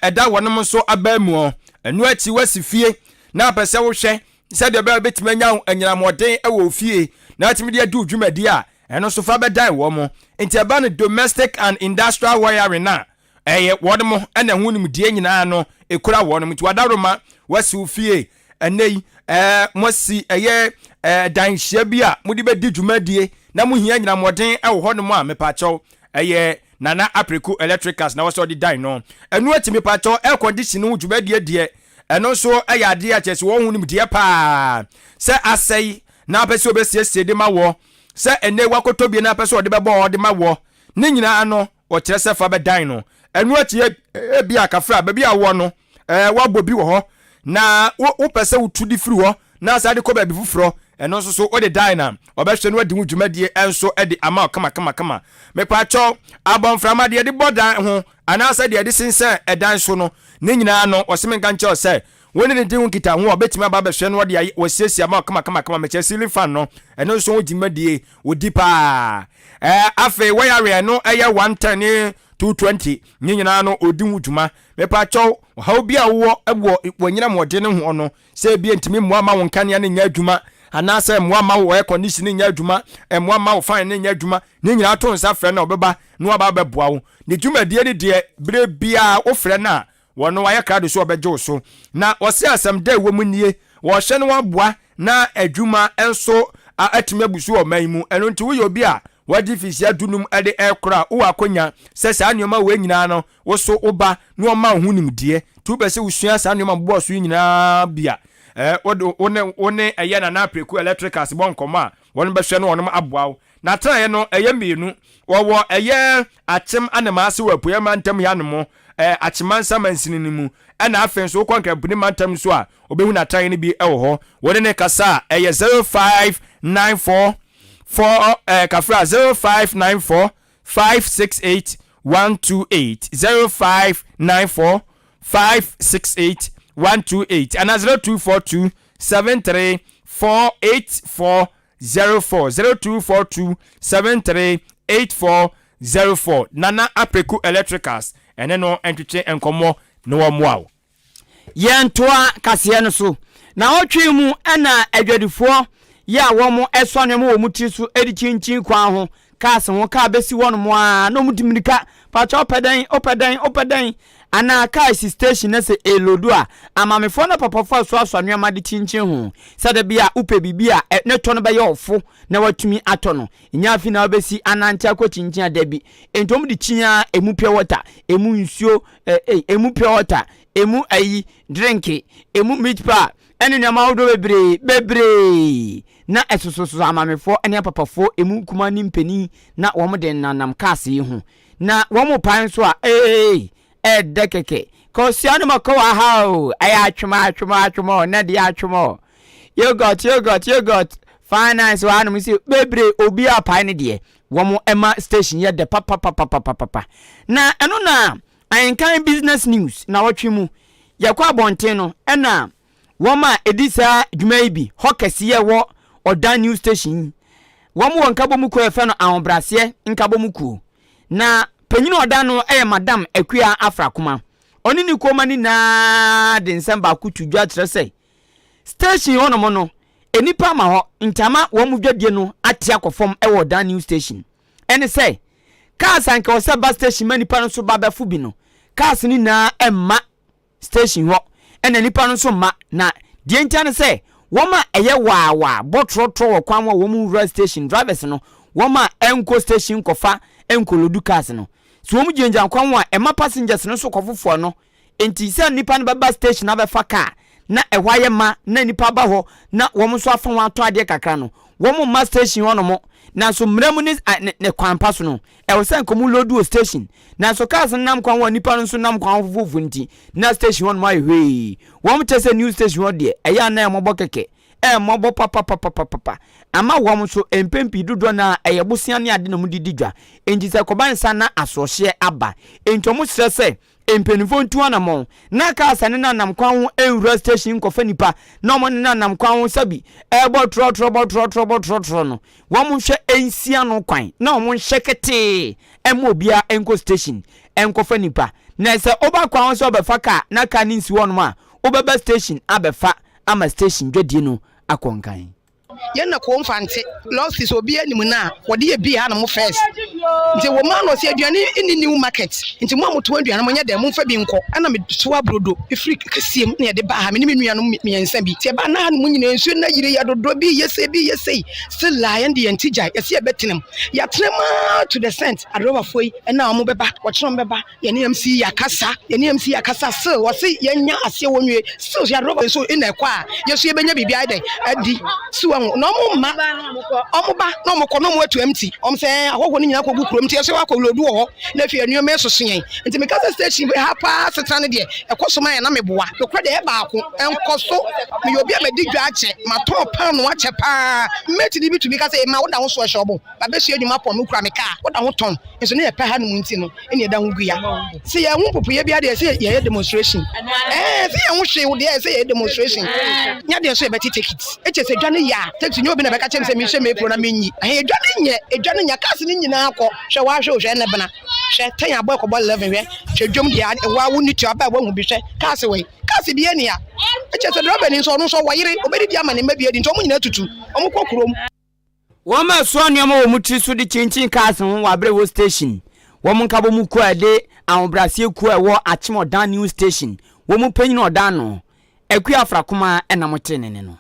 Speaker 4: ɛda wɔnom nso abaa mu. Ɛno akyi woasi fie na apɛ sɛ wohwɛ sɛdeɛ ɛbɛyɛ wobɛtumi anya anyinamɔden wɔ wo fie na atumi de adi wo dwumadie a, ɛno nso fa bɛdan wɔn. Nti ɛba no domestic and industrial wiring a, ɛyɛ wɔnom na ɛho nimdeɛ nyinaa no ɛkura wɔnom. Nti wadaworoma woasi wo fie Ɛnnɛ yi, ɛɛ, moasi ɛyɛ ɛɛ danhyia bi a mode bɛdi dwumadie na mohia anyinamɔden wɔ hɔnom a, mepaakyɛw, ɛyɛ Nana Apreku Electricals na wɔsɛ ɔde dan no. Ɛno akyi, mepaakyɛw, air condition ho dwumadie deɛ, ɛno nso yɛ adeɛ a kyerɛ sɛ wɔn ho nimdeɛ paa. Sɛ asɛe na apɛ sɛ wɔbɛsiesie de ma wɔ, sɛ ɛnnɛ yi wakɔtɔ bi na apɛ sɛ ɔde bɛbɔ hɔ de ma wɔ, ne nyinaa no, wɔkyerɛ sɛ fa bɛdan no. Ɛno akyi, ebia kafra, baabi a wowɔ no, ɛɛ woabɔ bi wɔ hɔ na wopɛ sɛ wotu de firi hɔ na saa de kɔ baabi foforɔ, ɛno nso so wode dan na ɔbɛhwɛ no adi ho dwumadie nso de ama wo kama kama kama. Mepaakyɛw, abɔnframa deɛ de bɔ dan ho anaasɛ deɛ de sensɛn ɛdan so no, ne nyinaa no wɔse menka nkyerɛ wo sɛ wo ne no di ho nkitaho a ɔbɛtumi aba abɛhwɛ no ɔde ayɛ wɔasiesie ama wo kama kama kama. Mekyerɛ ceiling fan no, ɛno nso ho dwumadie wɔdi paa. Ɛɛ afei wɔyare ɛno ɛyɛ 110 ne 220 ne nyinaa no ɔdi ho dwuma. Mepakyɛw, ɔhaw bi a wowɔ wɔ w'anyinamɔden ho no, sɛ ebia entumi mmoa mma wo nkanea no nyɛ adwuma, anaasɛ ɛmmoa mma wo air condition no nyɛ adwuma, ɛmmoa mma wo fan no nyɛ adwuma, ne nyinaa to nsa frɛ no a ɔbɛba na waba abɛboa wo. Ne dwumadie no deɛ, berɛ biara wofrɛ no a, wɔno wayɛ krado sɛ ɔbɛgye wo so. Na ɔse asɛm dɛ ɛwɔ mu nie, wɔhyɛ no aboa na adwuma nso atumi abu so wɔ ɔman yi mu. Ɛno nti woyɛ obi a wadi mfirihyia dunum de rekoro a, wowɔ akonya sɛ saa nneɛma wei nyinaa no Wo so wo ba na ɔma wo ho nimdeɛ. Nti wopɛ sɛ wosua saa nneɛma a mobɔɔ so yi nyinaa bi a, eh, wode wo ne wo ne ɛyɛ Nana Apreku Electricals bɔ nkɔmmɔ a, wɔn bɛhwɛ na wɔn aboa wo. N'atenaeɛ no, ɛyɛ mmienu. Wɔwɔ ɛyɛ Akyem Anemaase wɔ Apueɛ Mantam hanom, eh, Akyemansa mansini no mu. Ɛna afei nso wokɔ Nkramponi mantam nso a, wobɛhu n'atenaeɛ no bi wɔ hɔ. Wo ne no kasa a, ɛyɛ 0594 4 eh, kafra 0594 568 128 0594 568 128 anaa 0242 73 484 04 0242 73 8404 Nana Apreku Electricals ɛne no ntwetwe nkɔmmɔ na wɔmmoa wo.
Speaker 3: Yɛntoa kaseɛ no so. Naawɔtwe mu na adwadifoɔ yi a wɔn soa nneɛma wɔ wɔn tiri so de kyinkyin kwan ho, cars ho, car bɛsi hɔ nom ara na wɔn di mirika, pakyɛ wopɛ dɛn, wopɛ dɛn, wopɛ dɛn, anaa car si station na sɛ ɛrelodu a, amaamefoɔ ne apapafoɔ a soasoa nneɛma de kyinkyin ho, sɛ da bi a wopɛ biribi a ne tɔ no bɛyɛ ɔfo na watumi atɔ no, nyɛ afi na wobɛsi anante akɔ kyinkyin a, dabi, enti wɔn de kyin ara, ɛmu pure water, ɛmu nsuo, eh, eh, emu pure water, emu ayi, drink, emu meat pie, ne nneɛma ahodoɔ bebree bebree na ɛsososo amaamefoɔ ne apapafoɔ emu nkumaa ne mpanin na wɔn de nenam cars yi ho na wɔn pae nso a ee ɛɛdɛ kɛkɛ kɔsua no mɔkɔ wɔ ha o ɛyɛ atwoma atwoma atwoma o na deɛ atwoma o yogurt yogurt yogurt finance wɔ hanom si bebree obi apae ne deɛ wɔn ɛma station yɛ dɛ papapapapapa na ɛno na Ahenkan Business News nnawɔtwe mu, yɛkɔ abɔnten no ɛna wɔn a ɛdi saa dwuma yi bi hɔ kɛseɛ wɔ Ɔdan News Station yi. Wɔn wɔ nkabɔmu kuo a yɛfrɛ no Ahobrɛaseɛ Nkabɔmu Kuo. Na panyin a ɔda ano yɛ Madam Akua Afrakoma. Ɔne ne kuo ma no nyinaa de nsɛm baako to dwa kyerɛ sɛ station hɔnom no nnipa ama hɔ nti ama wɔn dwadie no ate akɔ fam wɔ Ɔdan News Station. Ɛne sɛ, cars a anka ɛwɔ sɛ ɛba station ma nnipa no nso ba bɛfo bi no, cars no nyinaa mma station hɔ, ɛna nnipa no nso mma. Na deɛ ntia ne sɛ, wɔn a ɛyɛ waawaa bɔ trɔtrɔ wɔ kwan ho a wɔn nwura station, drivers no, wɔn a ɛnkɔ station nkɔfa nkɔlodu cars no, sɛ wɔn gyinagyina kwan ho a, ɛma passengers no nso kɔfofoɔ no. Enti sɛ nnipa no bɛba station abɛfa car na ɛhɔ ayɛ ma na nnipa aba hɔ na wɔn nso afa ho atɔ adeɛ kakra no, wɔn mma station hɔ nom. Nanso mmara mu ne ne kwan pa so no, ɛwɔ sɛ nka wɔn load wɔ station. Nanso cars no nam kwan ho a nnipa no nso nam kwan ho fofofo nti, na station hɔ nom ayɛ hwee. Wɔn kyerɛ sɛ new station hɔ deɛ, ɛyɛ a na ɛmmɔbɔ kɛkɛ. Ɛmmɔbɔ papapapapapa. Ama wɔn nso, mpɛn pii dodoɔ no ara ɛyɛ bosea ne ade na wɔde di dwa. Enti sɛ ɛkɔba ne saa na asoɔhyeɛ aba. Enti wɔsrɛ sɛ Mpanyimfo ntu anamɔn na cars a nenanam kwan ho nwura station nkɔfa nnipa na wɔn nenanam kwan ho sɛbi ɛrebɔ trɔtrɔ bɔ trɔtrɔ bɔ trɔtrɔ no, wɔn nhwɛ nsi ano kwan na wɔn nhyɛ ketee mma obiara nkɔ station nkɔfa nnipa. Na sɛ woba kwan ho sɛ wobɛfa car na car no nsi hɔnom a, wobɛba station abɛfa ama station dwadie no akɔ nkan.
Speaker 20: Yɛn na koo mfante lɔsti sɛ obi anim no a wɔde yɛ bi ha no mo first nti wɔ maa no ɔsɛ aduane nni new market nti mo a moto aduane mo nyɛ dɛn momfa bi nkɔ ɛna me soa brodo ɛfiri kɛseɛ mu na yɛde baa ha me ne me nuanom mmiɛnsa bi nti ɛbaa na ha no mu nyinaa nsuo no ayiri yɛ dodoɔ bi yɛ sei bi yɛ sei still a yɛn de yɛn ti gyae yɛsɛ yɛbɛtena mu yɛatena mu ara to the cent adrɔbafoɔ yi ɛna wɔn bɛba wɔkyerɛ wɔn bɛba Yɛne MC yɛakasa, yɛne MC yɛakasa still wɔse yɛnya aseɛ wɔ nwie still so yɛadrɔba nso na ɛkɔ a yɛso yɛbɛnya biribi ayɛ dɛn adi si wɔn ho na ɔmo mma ɔmo ba na ɔmo kɔ na ɔmo atu empty ɔmo sɛ ahɔhoɔ no nyinaa kɔgu kurom nti yɛso akɔ lodu wɔ hɔ na afei nneɛma ɛsoso yɛn nti meka sɛ station ha paa setena no deɛ ɛkɔ so ma yɛn na meboa nokorɛ deɛ ɛyɛ baako ɛnkɔ so meyɛ obi a madi dwa akyɛ matɔn paano akyɛ paa mate ne bi tumi ka sɛ ma woda ho so ɛhyɛ ɔbo Mabɛsua adwuma pɔn, mekura me kaa, woda ho tɔn, nso ne yɛpɛ hanom nti no ɛne ɛda ho gu ya. Sɛ yɛn ho mpopoeɛ biara deɛ sɛ yɛyɛ demonstration. Ɛɛ sɛ yɛn ho hwee wo deɛ sɛ yɛyɛ demonstration. Nya deɛ nso yɛbɛte tekit. Ɛkyɛ sɛ dwa no yɛ a, tekit nyɛ obi na bɛka kyerɛ me sɛ menhyɛ m'apron na menyi. Ɛhɛn edwa no nyɛ, edwa no nyɛ, cars no nyinaa kɔ. Hwɛ waa hwɛ o hwɛ ɛnɛ bena. Hwɛ tɛn abɔ ɛkɔbɔ 11 hwɛ. Hwɛ dwom deɛ waa wo ni tua ba wahu bi hwɛ cars wei. Cars bi ɛni a. Ɛkyɛ sɛ driver ni nso ɔno nso ɔwɔ yere, ɔbɛdidi ama ne mma bi adi nti wɔn nyinaa tutu. Wɔn kɔ kurom.
Speaker 3: Wɔn a ɛsoa nneɛma wɔ wɔn tiri so de kyinkyin cars ho wɔ abere wɔ station. Wɔn nkabom kuo a ɛde ahobrɛaseɛ kuo a ɛwɔ Akyem Ɔdan New Station wɔn mu panyin ɔdan no, Akua Afra Kumaa na motee ne nne no.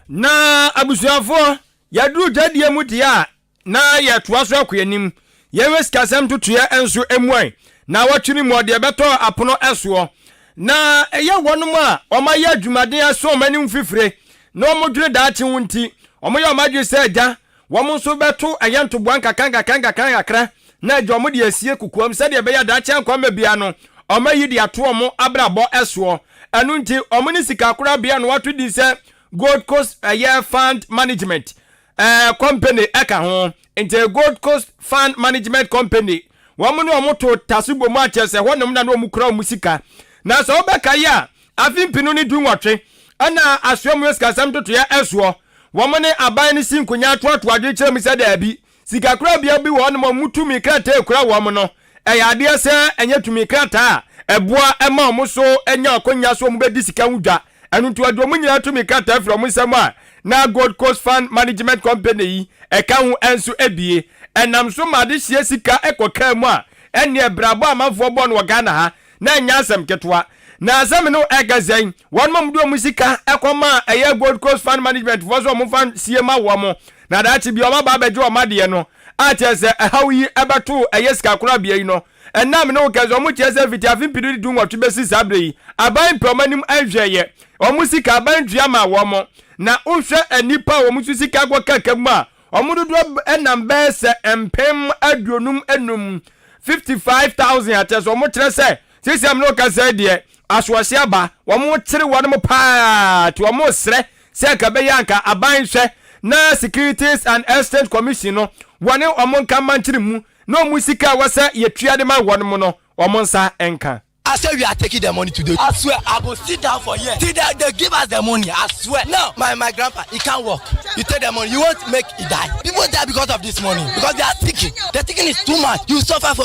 Speaker 4: Na abusuafoɔ, yɛduru dwadie mu deɛ a, na yɛtoa so akɔ anim. Yɛhwɛ sikasɛm ntotoeɛ nso mmuae naawɔtwe no mu ɔde ɛbɛtɔ apono soɔ. Na ɛyɛ wɔnom a wɔayɛ adwumaden asɔ wɔn anim fifire na wɔdwene daakye ho nti, wɔyɛ wɔn adwene sɛ agya, wɔn nso bɛto ɛyɛ ntoboa nkakra nkakra nkakra nkakra na agya wɔn de asie kokoam sɛdeɛ ɛbɛyɛ a daakye ankwamma biara no wɔayi de ato wɔn abrabɔ soɔ. Ɛno nti wɔn ne sikakorabea na wɔato din sɛ Gold Coast ɛyɛ Fund Management ɛɛ company ɛka ho. Nti Gold Coast Fund Management Company, wɔn ne wɔn to tase bɔ mu akyerɛ sɛ hɔnom na na wɔn kura wɔn sika. Na sɛ wobɛkae a, afe mpenu ne dunwɔtwe ɛna asoɛ mu sikasɛm ntotoeɛ ɛsoɔ. Wɔn ne aban no si nkonyaa toatoa adwene kyerɛ mu sɛ daabi, Sikakorabea bi wɔ hɔnom a wɔn tumi krataa a ekura wɔn no, ɛyɛ adeɛ sɛ ɛnyɛ tumi krataa a ɛboa ma wɔn so nya akwanya sɛ wɔbɛdi sika ho dwa. Ɛno nti wɔde wɔn nyinaa tumi krataa firi wɔn nsam a na Gold Coast Fund Management Company yi ɛka ho nso abue. Ɛnam so ma adehyeɛ sika kɔ kaa mu a ɛnneɛ brabɔ a amanfoɔ bɔ no wɔ Ghana ha na ɛnyɛ asɛm ketewa. Na asɛm no ɛka sɛn? Wɔnom a wɔde wɔn sika kɔmaa ɛyɛ Gold Coast Fund Management foɔ sɛ wɔmfa nsie ma wɔn, na daakye bi wɔaba abɛgye wɔn adeɛ no, a kyerɛ sɛ ɛhaw yi bɛto ɛyɛ sikakorabea yi no. Ɛnna me ne wo kasa, wɔn kyerɛ sɛ fiti afe mpem du nwɔtwe bɛsi saa berɛ yi, aban mpɛ wɔn anim nhwɛeɛ. Wɔn sika, aban ntua maa wɔn. Na wohwɛ nnipa a wɔn nso sika akɔ kaka mu a, wɔn dodoɔ nam bɛyɛ sɛ 55,000, 55,000, a kyerɛ sɛ wɔn kyerɛ sɛ seesei a me ne wo kasa yi deɛ, asoɔhye aba, wɔn kyere wɔn paa, nti wɔn resrɛ sɛ anka ɛbɛyɛ anka aban nhwɛ na Securities and Exchange Commission no wɔne wɔn nka mmankyere mu na wɔn sika a ɛwɔ sɛ yɛtua de ma wɔn no wɔn nsa nka.
Speaker 21: I say we are taking the money today. I swear I go sit down for here till they, they give us the money. I swear. Now my my grandpa he can't walk. You take the money, you won't make he die. People die because of this money because they are thinking. The thinking is too much. You suffer for.